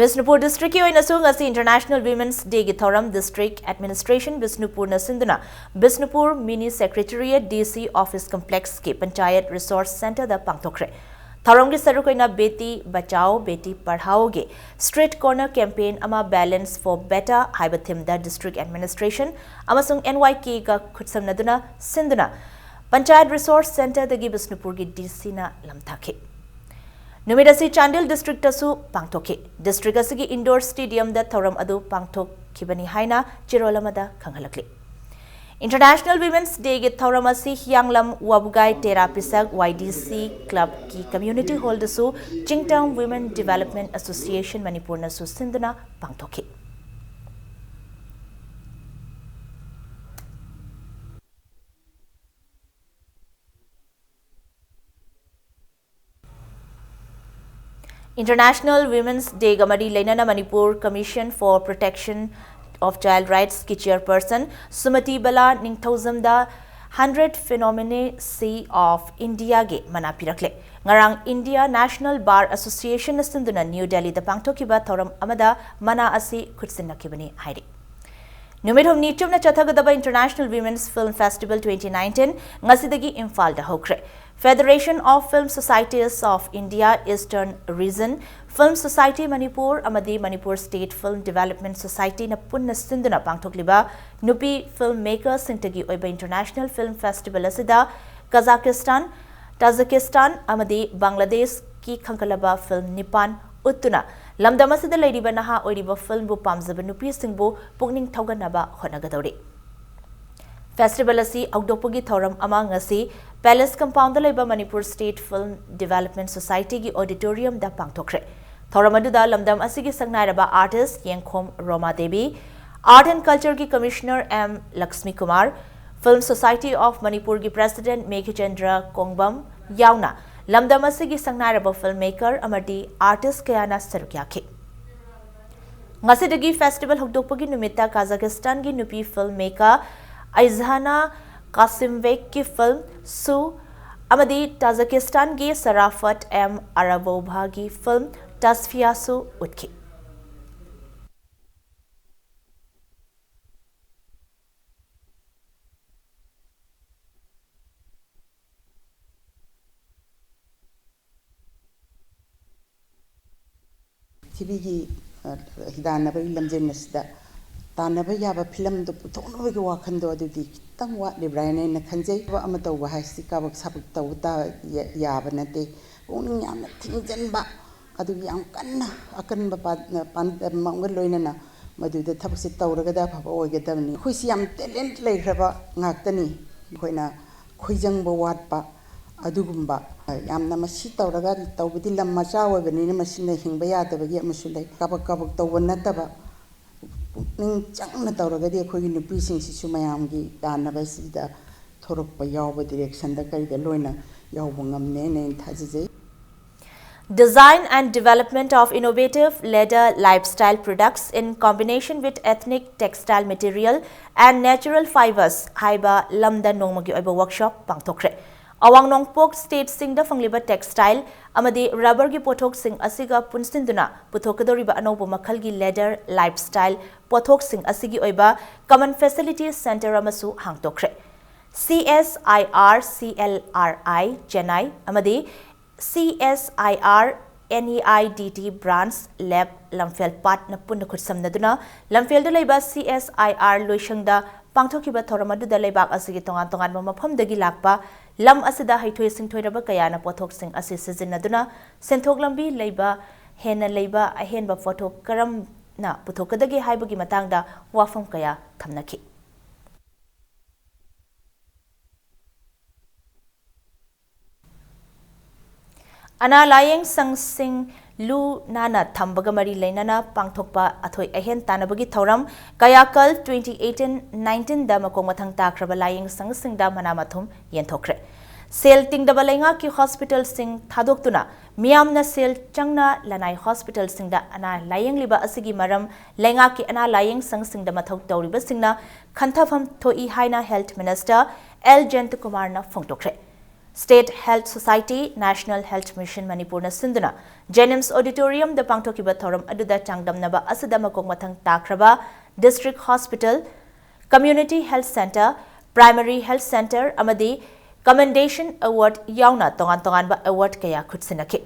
ꯕꯤꯁꯅꯨꯄꯨꯔ district ꯀꯤ ꯑꯣꯏꯅꯁꯨ ꯉꯁꯤ International Women's Day ꯒꯤ ꯊꯧꯔꯝ district administration ꯕꯤꯁꯅꯨꯄꯨꯔꯅ ꯁꯤꯟꯗꯨꯅ Bishnupur mini secretariat D C office complex ꯀꯤ Panchayat Resource Centre ꯗ ꯄꯥꯡꯊꯣꯛꯈ꯭ꯔꯦ꯫ ꯊꯧꯔꯝꯒꯤ ꯁꯔꯨꯛ ꯑꯣꯏꯅ Beti Bachao Beti Padhao ꯒꯤ street corner campaign ꯑꯃ Balance for Better ꯍꯥꯏꯕ theme ꯗ district administration ꯑꯃꯁꯨꯡ N Y K ꯒ ꯈꯨꯠꯁꯝꯅꯗꯨꯅ ꯁꯤꯟꯗꯨꯅ Panchayat Resource Centre ꯗꯒꯤ ꯕꯤꯁꯅꯨꯄꯨꯔꯒꯤ D C ꯅ ꯂꯝꯊꯥꯈꯤ꯫ ꯅꯨꯃꯤꯠ ꯑꯁꯤ ꯆꯥꯟꯗꯦꯜ district ꯇꯁꯨ ꯄꯥꯡꯊꯣꯛꯈꯤ꯫ District ꯑꯁꯤꯒꯤ indoor stadium ꯗ ꯊꯧꯔꯝ ꯑꯗꯨ ꯄꯥꯡꯊꯣꯛꯈꯤ꯫ ꯈꯤꯕꯅꯤ ꯍꯥꯏꯅ ꯆꯦꯔꯣꯜ ꯑꯃꯗ ꯈꯪꯍꯜꯂꯛꯂꯤ꯫ International Women's Day ꯒꯤ ꯊꯧꯔꯝ ꯑꯁꯤ ꯍꯤꯌꯥꯡꯂꯝ ꯋꯥꯕꯨꯒꯥꯏ ꯇꯦꯔꯥ ꯄꯤꯁꯛ Y D C club ꯀꯤ community hall ꯗꯁꯨ Chingtam Women Development Association ꯃꯅꯤꯄꯨꯔꯅꯁꯨ ꯁꯤꯟꯗꯨꯅ ꯄꯥꯡꯊꯣꯛꯈꯤ꯫ International Women's Day ꯒ ꯃꯔꯤ ꯂꯩꯅꯅ Manipur Commission for Protection of Child Rights ꯀꯤ chairperson ꯁꯨꯃꯇꯤ Bala ꯅꯤꯡꯊꯧꯖꯝꯗ Hundred Phenomena C of India ꯒꯤ ꯃꯅꯥ ꯄꯤꯔꯛꯂꯦ꯫ ꯉꯔꯥꯡ India National Bar Association ꯅ ꯁꯤꯟꯗꯨꯅ ꯅ꯭ꯌꯨ ꯗꯦꯜꯂꯤꯗ ꯄꯥꯡꯊꯣꯛꯈꯤꯕ ꯊꯧꯔꯝ ꯑꯃꯗ ꯃꯅꯥ ꯑꯁꯤ ꯈꯨꯠꯁꯤꯟꯅꯈꯤꯕꯅꯤ ꯍꯥꯏꯔꯤ꯫ ꯅꯨꯃꯤꯠ ꯍꯨꯝꯅꯤ ꯆꯨꯞꯅ ꯆꯠꯊꯒꯗꯕ International Women's Film Festival twenty nineteen ꯉꯁꯤꯗꯒꯤ ꯏꯝꯐꯥꯜꯗ ꯍꯧꯈ꯭ꯔꯦ꯫ Federation of Film Societies of India Eastern Region, Film Society Manipur ꯑꯃꯗꯤ Manipur State Film Development Society ꯅ ꯄꯨꯟꯅ ꯁꯤꯟꯗꯨꯅ ꯄꯥꯡꯊꯣꯛꯂꯤꯕ ꯅꯨꯄꯤ film maker ꯁꯤꯡꯇꯒꯤ ꯑꯣꯏꯕ International Film Festival ꯑꯁꯤꯗ ꯀꯖꯥꯀꯤꯁꯇꯥꯟ, ꯇꯥꯖꯤꯀꯤꯁꯇꯥꯟ ꯑꯃꯗꯤ ꯕꯪꯒ꯭ꯂꯥꯗꯦꯁꯀꯤ ꯈꯟꯒꯠꯂꯕ film ꯅꯤꯄꯥꯟ ꯎꯠꯇꯨꯅ ꯂꯝꯗꯝ ꯑꯁꯤꯗ ꯂꯩꯔꯤꯕ ꯅꯍꯥ ꯑꯣꯏꯔꯤꯕ film ꯕꯨ ꯄꯥꯝꯖꯕ ꯅꯨꯄꯤꯁꯤꯡꯕꯨ ꯄꯨꯛꯅꯤꯡ ꯊꯧꯒꯠꯅꯕ ꯍꯣꯠꯅꯒꯗꯧꯔꯤ꯫ Festival ꯑꯁꯤ ꯍꯧꯗꯣꯛꯄꯒꯤ ꯊꯧꯔꯝ ꯑꯃ ꯉꯁꯤ Palace Compound ꯗ ꯂꯩꯕ Manipur State Film Development Society ꯒꯤ auditorium ꯗ ꯄꯥꯡꯊꯣꯛꯈ꯭ꯔꯦ꯫ ꯊꯧꯔꯝ ꯑꯗꯨꯗ ꯂꯝꯗꯝ ꯑꯁꯤꯒꯤ ꯁꯛꯅꯥꯏꯔꯕ artist ꯌꯦꯡꯈꯣꯝ ꯔꯣꯃꯥ ꯗꯦꯕꯤ, Art and Culture ꯒꯤ Commissioner M Lakshmi Kumar, Film Society of Manipur ꯒꯤ President ꯃꯦꯘꯆꯟꯗ꯭ꯔ ꯀꯣꯡꯕꯝ ꯌꯥꯎꯅ ꯂꯝꯗꯝ ꯑꯁꯤꯒꯤ ꯁꯛꯅꯥꯏꯔꯕ film maker ꯑꯃꯗꯤ artist ꯀꯌꯥꯅ ꯁꯔꯨꯛ ꯌꯥꯈꯤ꯫ ꯉꯁꯤꯗꯒꯤ festival ꯍꯧꯗꯣꯛꯄꯒꯤ ꯅꯨꯃꯤꯠꯇ ꯀꯥꯖꯥꯀꯤꯁꯇꯥꯟꯒꯤ ꯅꯨꯄꯤ film maker ꯑꯩꯖꯍꯥꯅꯥ ꯀꯥꯁꯤꯝꯕꯦꯛꯀꯤ film ꯁꯨ ꯑꯃꯗꯤ ꯇꯥꯖꯤꯀꯤꯁꯇꯥꯟꯒꯤ ꯁꯔꯥꯐꯠ ꯑꯦꯝ ꯑꯔꯥꯕꯣꯚꯥꯒꯤ film ꯇꯁꯐꯤꯌꯥꯁꯨ ꯎꯠꯈꯤ꯫ ꯄ꯭ꯔꯤꯊꯤꯕꯤꯒꯤ, ꯑ, ꯍꯤꯗꯥꯟꯅꯕꯒꯤ ꯂꯝꯖꯦꯟ ꯑꯁꯤꯗ ꯇꯥꯟꯅꯕ ꯌꯥꯕ ꯐꯤꯂꯝꯗꯨ ꯄꯨꯊꯣꯛꯅꯕꯒꯤ ꯋꯥꯈꯜꯗꯣ ꯑꯗꯨꯗꯤ ꯈꯤꯇꯪ ꯋꯥꯠꯂꯤꯕ꯭ꯔꯥ ꯍꯥꯏꯅ ꯑꯩꯅ ꯈꯟꯖꯩ꯫ ꯊꯕꯛ ꯑꯃ ꯇꯧꯕ ꯍꯥꯏꯁꯤ ꯀꯥꯕꯛ ꯁꯥꯕꯛ ꯇꯧꯕ ꯇꯥ-, ꯌꯥ-, ꯌꯥꯕ ꯅꯠꯇꯦ꯫ ꯄꯨꯛꯅꯤꯡ ꯌꯥꯝꯅ ꯊꯤꯡꯖꯤꯟꯕ, ꯑꯗꯨꯒꯤ ꯌꯥꯝ ꯀꯟꯅ ꯑꯀꯟꯕ ꯄꯥꯟ-, ꯄꯥꯟꯗꯝ ꯑꯃꯒ ꯂꯣꯏꯅꯅ ꯃꯗꯨꯗ ꯊꯕꯛꯁꯦ ꯇꯧꯔꯒꯗꯤ ꯑꯐꯕ ꯑꯣꯏꯒꯗꯕꯅꯤ꯫ ꯑꯩꯈꯣꯏꯁꯤ ꯌꯥꯝ ꯇꯦꯂꯦꯟꯠ ꯂꯩꯈ꯭ꯔꯕ ꯉꯥꯛꯇꯅꯤ꯫ ꯑꯩꯈꯣꯏꯅ ꯈꯣꯏꯖꯪꯕ ꯋꯥꯠꯄ ꯑꯗꯨꯒꯨꯝꯕ, ꯌꯥꯝꯅ ꯃꯁꯤ ꯇꯧꯔꯒ ꯇꯧꯕꯗꯤ ꯂꯝ ꯃꯆꯥ ꯑꯣꯏꯕꯅꯤꯅ ꯃꯁꯤꯅ ꯍꯤꯡꯕ ꯌꯥꯗꯕꯒꯤ ꯑꯃꯁꯨ ꯂꯩ꯫ ꯀꯥꯕꯛ ꯀꯥꯕꯛ ꯇꯧꯕ ꯅꯠꯇꯕ, ꯄꯨꯛꯅꯤꯡ ꯆꯪꯅ ꯇꯧꯔꯒꯗꯤ ꯑꯩꯈꯣꯏꯒꯤ ꯅꯨꯄꯤꯁꯤꯡꯁꯤꯁꯨ ꯃꯌꯥꯝꯒꯤ ꯌꯥꯅꯕꯁꯤꯗ ꯊꯣꯔꯛꯄ ꯌꯥꯎꯕ, ꯗꯤꯔꯦꯛꯁꯟꯗ ꯀꯔꯤꯗ ꯂꯣꯏꯅ ꯌꯥꯎꯕ ꯉꯝꯅꯦꯅ ꯑꯩꯅ ꯊꯥꯖꯖꯩ꯫ Design and development of innovative leather lifestyle products in combination with ethnic textile material and natural fibers ꯍꯥꯏꯕ ꯂꯝꯗ ꯅꯣꯡꯃꯒꯤ ꯑꯣꯏꯕ ꯋꯥꯔꯛꯁꯣꯞ ꯄꯥꯡꯊꯣꯛꯈ꯭ꯔꯦ꯫ ꯑꯋꯥꯡ ꯅꯣꯡꯄꯣꯛ ꯁ꯭ꯇꯦꯠꯁꯤꯡꯗ ꯐꯪꯂꯤꯕ ꯇꯦꯛꯁꯇꯥꯏꯜ ꯑꯃꯗꯤ ꯔꯕꯔꯒꯤ ꯄꯣꯠꯊꯣꯛꯁꯤꯡ ꯑꯁꯤꯒ ꯄꯨꯟꯁꯤꯟꯗꯨꯅ ꯄꯨꯊꯣꯛꯀꯗꯧꯔꯤꯕ ꯑꯅꯧꯕ ꯃꯈꯜꯒꯤ leather lifestyle ꯄꯣꯠꯊꯣꯛꯁꯤꯡ ꯑꯁꯤꯒꯤ ꯑꯣꯏꯕ common facility centre ꯑꯃꯁꯨ ꯍꯥꯡꯗꯣꯛꯈ꯭ꯔꯦ꯫ C S I R C L R I Chennai ꯑꯃꯗꯤ C S I R N E I D T branch lab ꯂꯝꯐꯦꯜ ꯄꯥꯠꯅ ꯄꯨꯟꯅ ꯈꯨꯠꯁꯝꯅꯗꯨꯅ ꯂꯝꯐꯦꯜꯗ ꯂꯩꯕ C S I R ꯂꯣꯏꯁꯪꯗ ꯄꯥꯡꯊꯣꯛꯈꯤꯕ ꯊꯧꯔꯝ ꯑꯗꯨꯗ ꯂꯩꯕꯥꯛ ꯑꯁꯤꯒꯤ ꯇꯣꯉꯥꯟ ꯇꯣꯉꯥꯟꯕ ꯃꯐꯝꯗꯒꯤ ꯂꯥꯛꯄ ꯂꯝ ꯑꯁꯤꯗ ꯍꯩꯊꯣꯏ ꯁꯤꯡꯊꯣꯏꯔꯕ ꯀꯌꯥꯅ ꯄꯣꯠꯊꯣꯛꯁꯤꯡ ꯑꯁꯤ ꯁꯤꯖꯤꯟꯅꯗꯨꯅ ꯁꯦꯟꯊꯣꯛ ꯂꯝꯕꯤ ꯂꯩꯕ ꯍꯦꯟꯅ ꯂꯩꯕ ꯑꯍꯦꯟꯕ ꯄꯣꯠꯊꯣꯛ ꯀꯔꯝꯅ ꯄꯨꯊꯣꯛꯀꯗꯒꯦ ꯍꯥꯏꯕꯒꯤ ꯃꯇꯥꯡꯗ ꯋꯥꯐꯝ ꯀꯌꯥ ꯊꯝꯅꯈꯤ꯫ ꯑꯅꯥ ꯂꯥꯌꯦꯡ ꯁꯪꯁꯤꯡ ꯂꯨ ꯅꯥꯟꯅ ꯊꯝꯕꯒ ꯃꯔꯤ ꯂꯩꯅꯅ ꯄꯥꯡꯊꯣꯛꯄ ꯑꯊꯣꯏ ꯑꯍꯦꯟ ꯇꯥꯟꯅꯕꯒꯤ ꯊꯧꯔꯝ ꯀꯌꯥꯀꯜ twenty eighteen nineteenꯗ ꯃꯀꯣꯛ ꯃꯊꯪ ꯇꯥꯈ꯭ꯔꯕ ꯂꯥꯌꯦꯡ ꯁꯪꯁꯤꯡꯗ ꯃꯅꯥ ꯃꯊꯨꯝ ꯌꯦꯟꯊꯣꯛꯈ꯭ꯔꯦ꯫ ꯁꯦꯜ ꯇꯤꯡꯗꯕ ꯂꯩꯉꯥꯛꯀꯤ ꯍꯣꯁꯄꯤꯇꯥꯜꯁꯤꯡ ꯊꯥꯗꯣꯛꯇꯨꯅ ꯃꯤꯌꯥꯝꯅ ꯁꯦꯜ ꯆꯪꯅ ꯂꯅꯥꯏ ꯍꯣꯁꯄꯤꯇꯥꯜꯁꯤꯡꯗ ꯑꯅꯥ ꯂꯥꯌꯦꯡꯂꯤꯕ ꯑꯁꯤꯒꯤ ꯃꯔꯝ ꯂꯩꯉꯥꯛꯀꯤ ꯑꯅꯥ ꯂꯥꯌꯦꯡ ꯁꯪꯁꯤꯡꯗ ꯃꯊꯧ ꯇꯧꯔꯤꯕꯁꯤꯡꯅ ꯈꯟꯊꯐꯝ ꯊꯣꯛꯏ ꯍꯥꯏꯅ Health Minister L Jayantakumarꯅ ꯐꯣꯡꯗꯣꯛꯈ꯭ꯔꯦ꯫ State Health Society, National Health Mission ꯃꯅꯤꯄꯨꯔꯅ ꯁꯤꯟꯗꯨꯅ JNIMS Auditoriumꯗ ꯄꯥꯡꯊꯣꯛꯈꯤꯕ ꯊꯧꯔꯝ ꯑꯗꯨꯗ ꯆꯥꯡꯗꯝꯅꯕ ꯑꯁꯤꯗ ꯃꯀꯣꯛ ꯃꯊꯪ ꯇꯥꯈ꯭ꯔꯕ District Hospital, Community Health Centre, Primary Health Centre ꯑꯃꯗꯤ Commendation Award ꯌꯥꯎꯅ ꯇꯣꯉꯥꯟ ꯇꯣꯉꯥꯟꯕ award ꯀꯌꯥ ꯈꯨꯠꯁꯤꯟꯅꯈꯤ꯫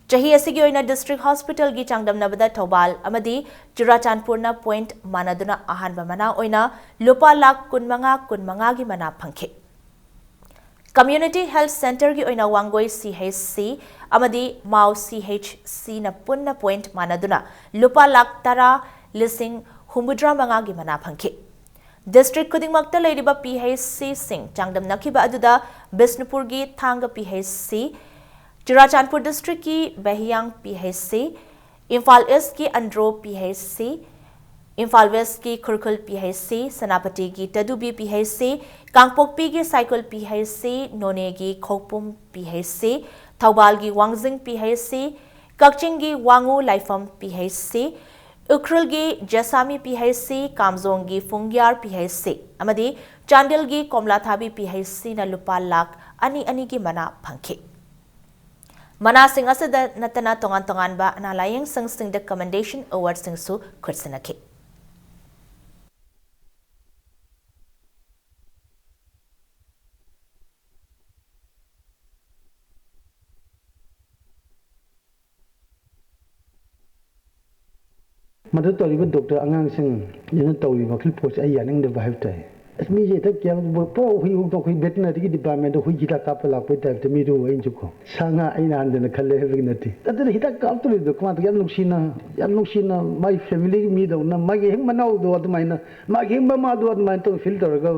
ꯆꯍꯤ ꯑꯁꯤꯒꯤ ꯑꯣꯏꯅ District Hospitalꯒꯤ ꯆꯥꯡꯗꯝꯅꯕꯗ ꯊꯧꯕꯥꯜ ꯑꯃꯗꯤ ꯆꯨꯔꯥꯆꯥꯟꯄꯨꯔꯅ point ꯃꯥꯟꯅꯗꯨꯅ ꯑꯍꯥꯟꯕ ꯃꯅꯥ ꯑꯣꯏꯅ ꯂꯨꯄꯥ ꯂꯥꯈ ꯀꯨꯟꯃꯉꯥ, ꯀꯨꯟꯃꯉꯥꯒꯤ ꯃꯅꯥ ꯐꯪꯈꯤ꯫ Community Health Centreꯒꯤ ꯑꯣꯏꯅ ꯋꯥꯡꯒꯣꯏ C H C ꯑꯃꯗꯤ ꯃꯥꯎ C H Cꯅ ꯄꯨꯟꯅ point ꯃꯥꯟꯅꯗꯨꯅ ꯂꯨꯄꯥ ꯂꯥꯈ ꯇꯔꯥ, ꯂꯤꯁꯤꯡ ꯍꯨꯝꯐꯨꯇꯔꯥ ꯃꯉꯥꯒꯤ ꯃꯅꯥ ꯐꯪꯈꯤ꯫ ꯗꯤꯁꯇ꯭ꯔꯤꯛ ꯈꯨꯗꯤꯡꯃꯛꯇ ꯂꯩꯔꯤꯕ ꯄꯤ ꯑꯩꯆ ꯁꯤꯁꯤꯡ ꯆꯥꯡꯗꯝꯅꯈꯤꯕ ꯑꯗꯨꯗ ꯕꯤꯁꯅꯨꯄꯨꯔꯒꯤ ꯊꯥꯡꯒ ꯄꯤ ꯑꯩꯆ ꯁꯤ, ꯆꯨꯔꯥꯆꯥꯟꯄꯨꯔ ꯗꯤꯁꯇ꯭ꯔꯤꯛꯀꯤ ꯕꯦꯍꯤꯌꯥꯡ ꯄꯤ ꯑꯩꯆ ꯁꯤ, ꯏꯝꯐꯥꯜ ꯏꯁꯀꯤ Andro P H C, Imphal ꯋꯦꯁꯀꯤ ꯈꯨꯔꯈꯨꯜ P H C, ꯁꯦꯅꯥꯄꯇꯤꯒꯤ ꯇꯗꯨꯕꯤ P H C, ꯀꯥꯡꯄꯣꯛꯄꯤꯒꯤ ꯁꯥꯏꯀꯨꯜ P H C, ꯅꯣꯅꯦꯒꯤ ꯈꯣꯛꯄꯨꯝ P H C, ꯊꯧꯕꯥꯜꯒꯤ ꯋꯥꯡꯖꯤꯡ ꯄꯤ ꯑꯩꯆ ꯁꯤ, ꯀꯛꯆꯤꯡꯒꯤ ꯋꯥꯉꯨ ꯂꯥꯏꯐꯝ ꯄꯤ ꯑꯩꯆ ꯁꯤ, ꯎꯈ꯭ꯔꯨꯜꯒꯤ ꯖꯦꯁꯥꯃꯤ P H C, ꯀꯥꯝꯖꯣꯡꯒꯤ ꯐꯨꯡꯌꯥꯔ P H C ꯑꯃꯗꯤ ꯆꯥꯟꯗꯦꯜꯒꯤ ꯀꯣꯝꯂꯥꯊꯥꯕꯤ ꯄꯤ ꯑꯩꯆ ꯁꯤꯅ ꯂꯨꯄꯥ ꯂꯥꯈ ꯑꯅꯤ ꯑꯅꯤꯒꯤ ꯃꯅꯥ ꯐꯪꯈꯤ꯫ ꯃꯅꯥꯁꯤꯡ ꯑꯁꯤꯗ ꯅꯠꯇꯅ ꯇꯣꯉꯥꯟ ꯇꯣꯉꯥꯟꯕ ꯑꯅꯥ ꯂꯥꯌꯦꯡ ꯁꯪꯁꯤꯡꯗ ꯀꯃꯦꯟꯗꯦꯁꯟ ꯑꯦꯋꯥꯔꯗꯁꯤꯡꯁꯨ ꯈꯨꯠꯁꯤꯟꯅꯈꯤ꯫ ꯃꯗꯨ ꯇꯧꯔꯤꯕ ꯗꯣꯛꯇꯔ ꯑꯉꯥꯡꯁꯤꯡ ꯑꯗꯨꯅ ꯇꯧꯔꯤꯕ ꯋꯥꯈꯜ ꯄꯣꯠꯁꯦ ꯑꯩ ꯌꯥꯅꯤꯡꯗꯕ ꯍꯥꯏꯕ ꯇꯥꯏ꯫ ꯑꯁ, ꯃꯤꯁꯦ ꯍꯦꯛꯇ ꯀꯤꯌꯥ-, ꯄꯨꯔꯥ ꯍꯨꯏ ꯍꯧꯗꯣꯛ ꯑꯩꯈꯣꯏ ꯚꯦꯇꯤꯅꯔꯤꯒꯤ ꯗꯤꯄꯥꯔꯠꯃꯦꯟꯗ ꯍꯨꯏ ꯍꯤꯗꯥꯛ ꯀꯥꯞꯄ ꯂꯥꯛꯄꯩ ꯇꯥꯏꯞꯇ ꯃꯤꯗꯨ ꯑꯩꯅꯁꯨꯀꯣ꯫ ꯁꯥ ꯉꯥ ꯑꯩꯅ ꯍꯟꯗꯅ ꯈꯜꯂꯦ ꯍꯥꯏꯕꯒꯤ ꯅꯠꯇꯦ꯫ ꯑꯗꯨꯅ ꯍꯤꯗꯥꯛ ꯀꯥꯞꯇꯣꯔꯤꯕꯗꯣ ꯀꯃꯥꯏꯅ ꯌꯥꯝ ꯅꯨꯡꯁꯤꯅ, ꯌꯥꯝ ꯅꯨꯡꯁꯤꯅ ꯃꯥꯏ ꯐꯦꯃꯤꯂꯤꯒꯤ ꯃꯤꯗꯧꯅ, ꯃꯥꯒꯤ ꯍꯦꯛ ꯃꯅꯥꯎꯗꯣ ꯑꯗꯨꯃꯥꯏꯅ, ꯃꯥꯒꯤ ꯍꯦꯛ ꯃꯃꯥꯗꯣ ꯑꯗꯨꯃꯥꯏꯅ ꯇꯧꯅ ꯐꯤꯜ ꯇꯧꯔꯒ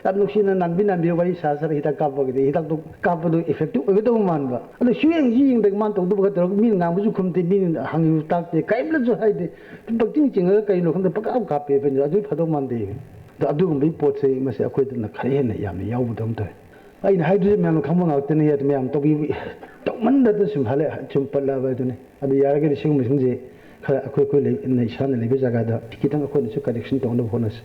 ꯌꯥꯝ ꯅꯨꯡꯁꯤꯅ ꯅꯥꯟꯕꯤ ꯅꯥꯟꯕꯤ ꯋꯥꯔꯤ ꯁꯥ ꯁꯥꯔ ꯍꯤꯗꯥꯛ ꯀꯥꯞꯄꯒꯗꯤ ꯍꯤꯗꯥꯛꯇꯣ ꯀꯥꯞꯄꯗꯣ ꯏꯐꯦꯛꯇꯤꯚ ꯑꯣꯏꯒꯗꯧꯕ ꯃꯥꯟꯕ꯫ ꯑꯗꯣ ꯁꯨꯌꯦꯡꯁꯨ ꯌꯦꯡꯗꯦ, ꯃꯥꯅ ꯇꯧꯗꯕ ꯈꯛꯇ ꯇꯧꯔꯒ ꯃꯤꯅ ꯉꯥꯡꯕꯁꯨ ꯈꯨꯝꯗꯦ, ꯃꯤꯅ ꯍꯪꯉꯤꯕꯁꯨ ꯇꯥꯛꯇꯦ, ꯀꯔꯤꯝꯇꯁꯨ ꯍꯥꯏꯗꯦ꯫ ꯄꯛꯆꯤꯡ ꯆꯤꯡꯉꯒ ꯀꯩꯅꯣ ꯈꯪꯗꯦ ꯄꯪꯀꯥꯞ ꯀꯥꯞꯄꯦ꯫ ꯑꯗꯨ ꯐꯗꯧ ꯃꯥꯟꯗꯦ꯫ ꯑꯗꯣ ꯑꯗꯨꯒꯨꯝꯕꯒꯤ ꯄꯣꯠꯁꯦ ꯃꯁꯤ ꯑꯩꯈꯣꯏꯗꯅ ꯈꯔ ꯍꯦꯟꯅ ꯌꯥꯝꯅ ꯌꯥꯎꯕꯗꯧꯅ ꯇꯧꯋꯦ꯫ ꯑꯩꯅ ꯍꯥꯏꯗꯣꯏꯁꯦ ꯃꯌꯥꯝꯅ ꯈꯪꯕ ꯉꯥꯛꯇꯅꯤ꯫ ꯑꯗꯨ ꯃꯌꯥꯝ ꯇꯧꯕꯤꯕ, ꯇꯧꯃꯟꯗꯗꯅ ꯁꯨꯝ ꯍꯜꯂꯦ, ꯁꯨꯝ ꯄꯜꯂꯛꯑꯕ ꯑꯗꯨꯅꯤ꯫ ꯑꯗꯨ ꯌꯥꯔꯒꯗꯤ ꯁꯤꯒꯨꯝꯕꯁꯤꯡꯁꯦ ꯈꯔ ꯑꯩꯈꯣꯏ, ꯑꯩꯈꯣꯏ ꯂꯩ-, ꯏꯁꯥꯅ ꯂꯩꯕ ꯖꯒꯥꯗ ꯈꯤꯇꯪ ꯑꯩꯈꯣꯏꯅꯁꯨ ꯀꯔꯦꯛꯁꯟ ꯇꯧꯅꯕ ꯍꯣꯠꯅꯁꯤ꯫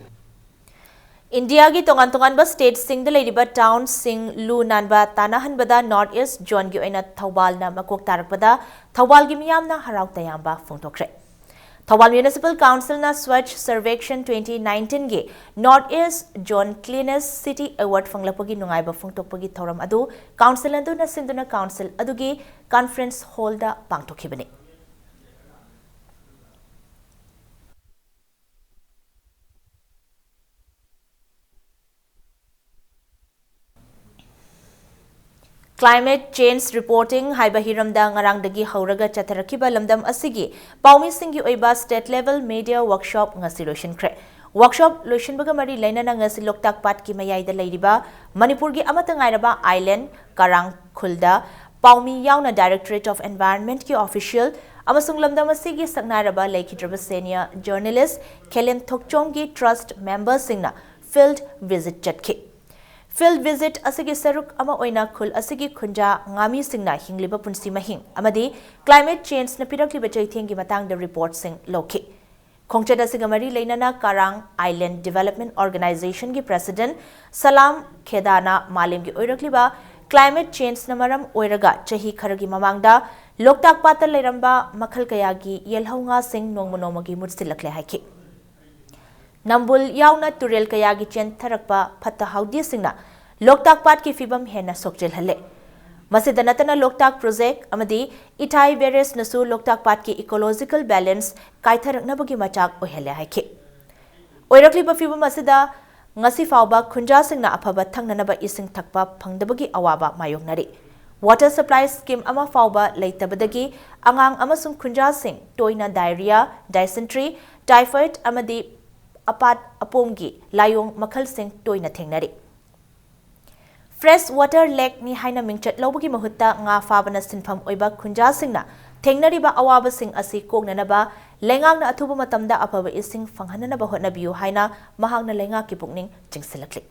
ꯏꯟꯗꯤꯌꯥꯒꯤ ꯇꯣꯉꯥꯟ ꯇꯣꯉꯥꯟꯕ ꯁ꯭ꯇꯦꯠꯁꯤꯡꯗ ꯂꯩꯔꯤꯕ ꯇꯥꯎꯟꯁꯤꯡ ꯂꯨ ꯅꯥꯟꯕ ꯇꯥꯟꯅꯍꯟꯕꯗ ꯅꯣꯔꯠ ꯏꯁ ꯖꯣꯟꯒꯤ ꯑꯣꯏꯅ ꯊꯧꯕꯥꯜꯅ ꯃꯀꯣꯛ ꯇꯥꯔꯛꯄꯗ ꯊꯧꯕꯥꯜꯒꯤ ꯃꯤꯌꯥꯝꯅ ꯍꯔꯥꯎ ꯇꯌꯥꯝꯕ ꯐꯣꯡꯗꯣꯛꯈ꯭ꯔꯦ꯫ ꯊꯧꯕꯥꯜ ꯃ꯭ꯌꯨꯅꯤꯁꯤꯄꯥꯜ ꯀꯥꯎꯟꯁꯤꯜꯅ ꯁ꯭ꯋꯥꯆ ꯁꯔꯚꯦꯛꯁꯟ twenty nineteenꯒꯤ north east zone cleanest city award ꯐꯪꯂꯛꯄꯒꯤ ꯅꯨꯡꯉꯥꯏꯕ ꯐꯣꯡꯗꯣꯛꯄꯒꯤ ꯊꯧꯔꯝ ꯑꯗꯨ ꯀꯥꯎꯟꯁꯤꯜ ꯑꯗꯨꯅ ꯁꯤꯟꯗꯨꯅ ꯀꯥꯎꯟꯁꯤꯜ ꯑꯗꯨꯒꯤ ꯀꯟꯐꯔꯦꯟꯁ ꯍꯣꯜꯗ ꯄꯥꯡꯊꯣꯛꯈꯤꯕꯅꯤ꯫ Climate Change Reporting ꯍꯥꯏꯕ ꯍꯤꯔꯝꯗ ꯉꯔꯥꯡꯗꯒꯤ ꯍꯧꯔꯒ ꯆꯠꯊꯔꯛꯈꯤꯕ ꯂꯝꯗꯝ ꯑꯁꯤꯒꯤ ꯄꯥꯎꯃꯤꯁꯤꯡꯒꯤ ꯑꯣꯏꯕ state level media workshop ꯉꯁꯤ ꯂꯣꯏꯁꯤꯟꯈ꯭ꯔꯦ꯫ Workshop ꯂꯣꯏꯁꯤꯟꯕꯒ ꯃꯔꯤ ꯂꯩꯅꯅ ꯉꯁꯤ ꯂꯣꯛꯇꯥꯛ ꯄꯥꯠꯀꯤ ꯃꯌꯥꯏꯗ ꯂꯩꯔꯤꯕ ꯃꯅꯤꯄꯨꯔꯒꯤ ꯑꯃꯠꯇ ꯉꯥꯏꯔꯕ island ꯀꯔꯥꯡ ꯈꯨꯜꯗ ꯄꯥꯎꯃꯤ ꯌꯥꯎꯅ Directorate of Environment ꯀꯤ official ꯑꯃꯁꯨꯡ ꯂꯝꯗꯝ ꯑꯁꯤꯒꯤ ꯁꯛꯅꯥꯏꯔꯕ ꯂꯩꯈꯤꯗ꯭ꯔꯕ senior journalist ꯈꯦꯂꯦꯟ ꯊꯣꯛꯆꯣꯝꯒꯤ trust member ꯁꯤꯡꯅ field visit ꯆꯠꯈꯤ꯫ Field visit ꯑꯁꯤꯒꯤ ꯁꯔꯨꯛ ꯑꯃ ꯑꯣꯏꯅ ꯈꯨꯜ ꯑꯁꯤꯒꯤ ꯈꯨꯟꯖꯥ ꯉꯥꯃꯤꯁꯤꯡꯅ ꯍꯤꯡꯂꯤꯕ ꯄꯨꯟꯁꯤ ꯃꯍꯤꯡ ꯑꯃꯗꯤ climate change ꯅ ꯄꯤꯔꯛꯂꯤꯕ ꯆꯩꯊꯦꯡꯒꯤ ꯃꯇꯥꯡꯗ report ꯁꯤꯡ ꯂꯧꯈꯤ꯫ ꯈꯣꯡꯆꯠ ꯑꯁꯤꯒ ꯃꯔꯤ ꯂꯩꯅꯅ ꯀꯔꯥꯡ Island Development Organization ꯒꯤ president ꯁꯂꯥꯝ ꯈꯦꯗꯥꯅ ꯃꯥꯂꯦꯝꯒꯤ ꯑꯣꯏꯔꯛꯂꯤꯕ climate change ꯅ ꯃꯔꯝ ꯑꯣꯏꯔꯒ ꯆꯍꯤ ꯈꯔꯒꯤ ꯃꯃꯥꯡꯗ ꯂꯣꯛꯇꯥꯛ ꯄꯥꯠꯇ ꯂꯩꯔꯝꯕ ꯃꯈꯜ ꯀꯌꯥꯒꯤ ꯌꯦꯜꯍꯧ ꯉꯥꯁꯤꯡ ꯅꯣꯡꯃ ꯅꯣꯡꯃꯒꯤ ꯃꯨꯠꯁꯤꯜꯂꯛꯂꯦ ꯍꯥꯏꯈꯤ꯫ ꯅꯝꯕꯨꯜ ꯌꯥꯎꯅ ꯇꯨꯔꯦꯜ ꯀꯌꯥꯒꯤ ꯆꯦꯟꯊꯔꯛꯄ ꯐꯠꯇ ꯍꯥꯎꯗꯤꯁꯤꯡꯅ ꯂꯣꯛꯇꯥꯛ ꯄꯥꯠꯀꯤ ꯐꯤꯕꯝ ꯍꯦꯟꯅ ꯁꯣꯛꯆꯤꯜꯍꯜꯂꯦ꯫ ꯃꯁꯤꯗ ꯅꯠꯇꯅ ꯂꯣꯛꯇꯥꯛ project ꯑꯃꯗꯤ ꯏꯊꯥꯏ barrage ꯅꯁꯨ ꯂꯣꯛꯇꯥꯛ ꯄꯥꯠꯀꯤ ecological balance ꯀꯥꯏꯊꯔꯛꯅꯕꯒꯤ ꯃꯆꯥꯛ ꯑꯣꯏꯍꯜꯂꯦ ꯍꯥꯏꯈꯤ꯫ ꯑꯣꯏꯔꯛꯂꯤꯕ ꯐꯤꯕꯝ ꯑꯁꯤꯗ ꯉꯁꯤ ꯐꯥꯎꯕ ꯈꯨꯟꯖꯥꯁꯤꯡꯅ ꯑꯐꯕ ꯊꯛꯅꯅꯕ ꯏꯁꯤꯡ ꯊꯛꯄ ꯐꯪꯗꯕꯒꯤ ꯑꯋꯥꯕ ꯃꯥꯌꯣꯛꯅꯔꯤ꯫ Water supply scheme ꯑꯃ ꯐꯥꯎꯕ ꯂꯩꯇꯕꯗꯒꯤ ꯑꯉꯥꯡ ꯑꯃꯁꯨꯡ ꯈꯨꯟꯖꯥꯁꯤꯡ ꯇꯣꯏꯅ diarrhea, dysentery, typhoid ꯑꯃꯗꯤ ꯑꯄꯥꯠ ꯑꯄꯣꯝꯒꯤ ꯂꯥꯏꯑꯣꯡ ꯃꯈꯜꯁꯤꯡ ꯇꯣꯏꯅ ꯊꯦꯡꯅꯔꯤ꯫ Fresh water lake ꯅꯤ ꯍꯥꯏꯅ ꯃꯤꯡꯆꯠ ꯂꯧꯕꯒꯤ ꯃꯍꯨꯠꯇ ꯉꯥ ꯐꯥꯕꯅ ꯁꯤꯟꯐꯝ ꯑꯣꯏꯕ ꯈꯨꯟꯖꯥꯁꯤꯡꯅ ꯊꯦꯡꯅꯔꯤꯕ ꯑꯋꯥꯕꯁꯤꯡ ꯑꯁꯤ ꯀꯣꯛꯅꯅꯕ ꯂꯩꯉꯥꯛꯅ ꯑꯊꯨꯕ ꯃꯇꯝꯗ ꯑꯐꯕ ꯏꯁꯤꯡ ꯐꯪꯍꯟꯅꯅꯕ ꯍꯣꯠꯅꯕꯤꯌꯨ ꯍꯥꯏꯅ ꯃꯍꯥꯛꯅ ꯂꯩꯉꯥꯛꯀꯤ ꯄꯨꯛꯅꯤꯡ ꯆꯤꯡꯁꯤꯜꯂꯛꯂꯤ꯫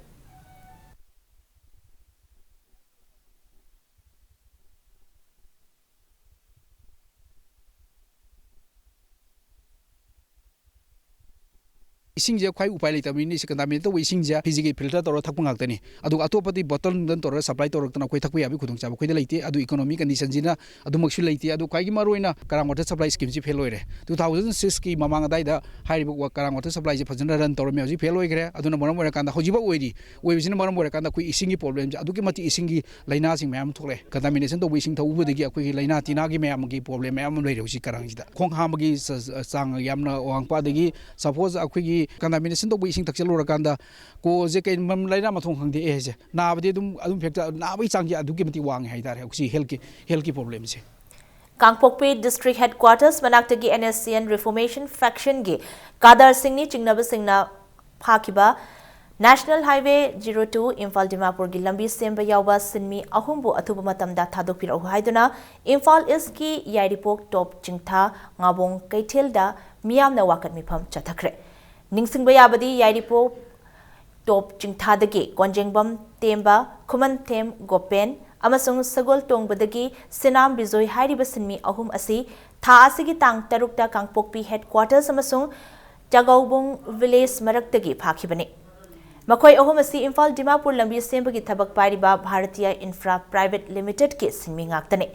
ꯏꯁꯤꯡꯁꯦ ꯈ꯭ꯋꯥꯏ ꯎꯄꯥꯏ ꯂꯩꯇꯕꯅꯤꯅ, ꯏꯁꯤꯡ contaminate ꯇꯧꯕ ꯏꯁꯤꯡꯁꯦ ꯐꯤꯖꯤꯒꯤ filter ꯇꯧꯔꯒ ꯊꯛꯄ ꯉꯥꯛꯇꯅꯤ꯫ ꯑꯗꯨꯒ ꯑꯇꯣꯞꯄꯗꯤ bottle ꯅꯨꯡꯗꯜ ꯇꯧꯔꯒ supply ꯇꯧꯔꯛꯇꯅ ꯑꯩꯈꯣꯏ ꯊꯛꯄ ꯌꯥꯕꯒꯤ ꯈꯨꯗꯣꯡꯆꯥꯕ ꯑꯩꯈꯣꯏꯗ ꯂꯩꯇꯦ꯫ ꯑꯗꯨ economy condition ꯁꯤꯅ ꯑꯗꯨꯃꯛꯁꯨ ꯂꯩꯇꯦ꯫ ꯑꯗꯨ ꯈ꯭ꯋꯥꯏꯒꯤ ꯃꯔꯨꯑꯣꯏꯅ ꯀꯔꯥꯡ water supply scheme ꯁꯤ fail ꯑꯣꯏꯔꯦ꯫ Two thousand six ꯀꯤ ꯃꯃꯥꯡ ꯑꯗꯥꯏꯗ ꯍꯥꯏꯔꯤꯕ ꯋꯥ-, ꯀꯔꯥꯡ water supply ꯁꯦ ꯐꯖꯅ run ꯇꯧꯔꯝꯃꯦ, ꯍꯧꯖꯤꯛ fail ꯑꯣꯏꯈ꯭ꯔꯦ꯫ ꯑꯗꯨꯅ ꯃꯔꯝ ꯑꯣꯏꯔꯀꯥꯟꯗ ꯍꯧꯖꯤꯛꯐꯥꯎ ꯑꯣꯏꯔꯤ꯫ ꯑꯣꯏꯕꯁꯤꯅ ꯃꯔꯝ ꯑꯣꯏꯔꯀꯥꯟꯗ ꯑꯩꯈꯣꯏ ꯏꯁꯤꯡꯒꯤ problem ꯁꯦ ꯑꯗꯨꯛꯀꯤ ꯃꯇꯤꯛ ꯏꯁꯤꯡꯒꯤ ꯂꯥꯏꯅꯥꯁꯤꯡ ꯃꯌꯥꯝ ꯑꯃ ꯊꯣꯛꯂꯛꯑꯦ꯫ Contamination ꯇꯧꯕ ꯏꯁꯤꯡ ꯊꯛꯎꯕꯗꯒꯤ ꯑꯩꯈꯣꯏꯒꯤ ꯂꯥꯏꯅꯥ ꯇꯤꯟꯅꯥꯒꯤ ꯃꯌꯥꯝꯒꯤ problem ꯃꯌꯥꯝ ꯑꯃ ꯂꯩꯔꯦ ꯍꯧꯖꯤꯛ ꯀꯔꯥꯡꯁꯤꯗ꯫ ꯈꯣꯡ ꯍꯥꯝꯕꯒꯤ ꯆ-, ꯆ-, ꯆꯥꯡ ꯌꯥꯝꯅ ꯋꯥꯡꯕ, ꯑꯗꯒꯤ suppose ꯑꯩꯈꯣꯏꯒꯤ ꯀꯟꯇꯥꯃꯤꯅꯦꯁꯟ ꯇꯧꯕ ꯏꯁꯤꯡ ꯊꯛꯆꯜꯂꯨꯔꯀꯥꯟꯗ ꯀꯣꯁꯦ ꯀꯩ ꯃꯔꯝ ꯂꯩꯅꯥ ꯃꯊꯣꯡ ꯈꯪꯗꯦ ꯑꯦ ꯍꯥꯏꯁꯦ ꯅꯥꯕꯗꯤ ꯑꯗꯨꯝ ꯑꯗꯨꯝ ꯍꯦꯛꯇ ꯅꯥꯕꯒꯤ ꯆꯥꯡꯁꯦ ꯑꯗꯨꯛꯀꯤ ꯃꯇꯤꯛ ꯋꯥꯡꯉꯦ ꯍꯥꯏꯇꯥꯔꯦ ꯍꯧꯖꯤꯛ ꯍꯦꯜꯠꯀꯤ ꯍꯦꯜꯠꯀꯤ ꯄ꯭ꯔꯣꯕ꯭ꯂꯦꯝꯁꯦ꯫ ꯀꯥꯡꯄꯣꯛꯄꯤ district ꯍꯦꯗꯀ꯭ꯋꯥꯇꯔꯁ ꯃꯅꯥꯛꯇꯒꯤ N S C N reformation ꯐꯦꯛꯁꯟꯒꯤ ꯀꯥꯗꯔꯁꯤꯡꯅꯤ ꯆꯤꯡꯅꯕꯁꯤꯡꯅ ꯐꯥꯈꯤꯕ national highway zero two Imphal ꯗꯤꯃꯥꯄꯨꯔꯒꯤ ꯂꯝꯕꯤ ꯁꯦꯝꯕ ꯌꯥꯎꯕ ꯁꯤꯟꯃꯤ ꯑꯍꯨꯝꯕꯨ ꯑꯊꯨꯕ ꯃꯇꯝꯗ ꯊꯥꯗꯣꯛꯄꯤꯔꯛꯎ ꯍꯥꯏꯗꯨꯅ ꯏꯝꯐꯥꯜ ꯏꯁꯀꯤ ꯌꯥꯏꯔꯤꯄꯣꯛ ꯇꯣꯞ ꯆꯤꯡꯊꯥ ꯉꯥꯕꯣꯡ ꯀꯩꯊꯦꯜꯗ ꯃꯤꯌꯥꯝꯅ ꯋꯥꯀꯠ ꯃꯤꯐꯝ ꯆꯠꯊꯈ꯭ꯔꯦ꯫ ꯅꯤꯡꯁꯤꯡꯕ ꯌꯥꯕꯗꯤ ꯌꯥꯏꯔꯤꯄꯣꯛ ꯇꯣꯞ ꯆꯤꯡꯊꯥꯗꯒꯤ ꯀꯣꯟꯖꯦꯡꯕꯝ ꯇꯦꯝꯕ, ꯈꯨꯃꯟꯊꯦꯝ ꯒꯣꯄꯦꯟ ꯑꯃꯁꯨꯡ ꯁꯒꯣꯜ ꯇꯣꯡꯕꯗꯒꯤ ꯁꯤꯅꯥꯝ ꯕꯤꯖꯣꯏ ꯍꯥꯏꯔꯤꯕ ꯁꯤꯟꯃꯤ ꯑꯍꯨꯝ ꯑꯁꯤ ꯊꯥ ꯑꯁꯤꯒꯤ ꯇꯥꯡ ꯇꯔꯨꯛꯇ ꯀꯥꯡꯄꯣꯛꯄꯤ ꯍꯦꯗꯀ꯭ꯋꯥꯇꯔꯁ ꯑꯃꯁꯨꯡ ꯆꯒꯧꯕꯨꯡ ꯚꯤꯂꯦꯖ ꯃꯔꯛꯇꯒꯤ ꯐꯥꯈꯤꯕꯅꯤ꯫ ꯃꯈꯣꯏ ꯑꯍꯨꯝ ꯑꯁꯤ ꯏꯝꯐꯥꯜ ꯗꯤꯃꯥꯄꯨꯔ ꯂꯝꯕꯤ ꯁꯦꯝꯕꯒꯤ ꯊꯕꯛ ꯄꯥꯏꯔꯤꯕ ꯚꯥꯔꯇꯤꯌꯥ ꯏꯟꯐ꯭ꯔꯥ ꯄ꯭ꯔꯥꯏꯚꯦꯠ ꯂꯤꯃꯤꯇꯦꯗꯀꯤ ꯁꯤꯟꯃꯤ ꯉꯥꯛꯇꯅꯤ꯫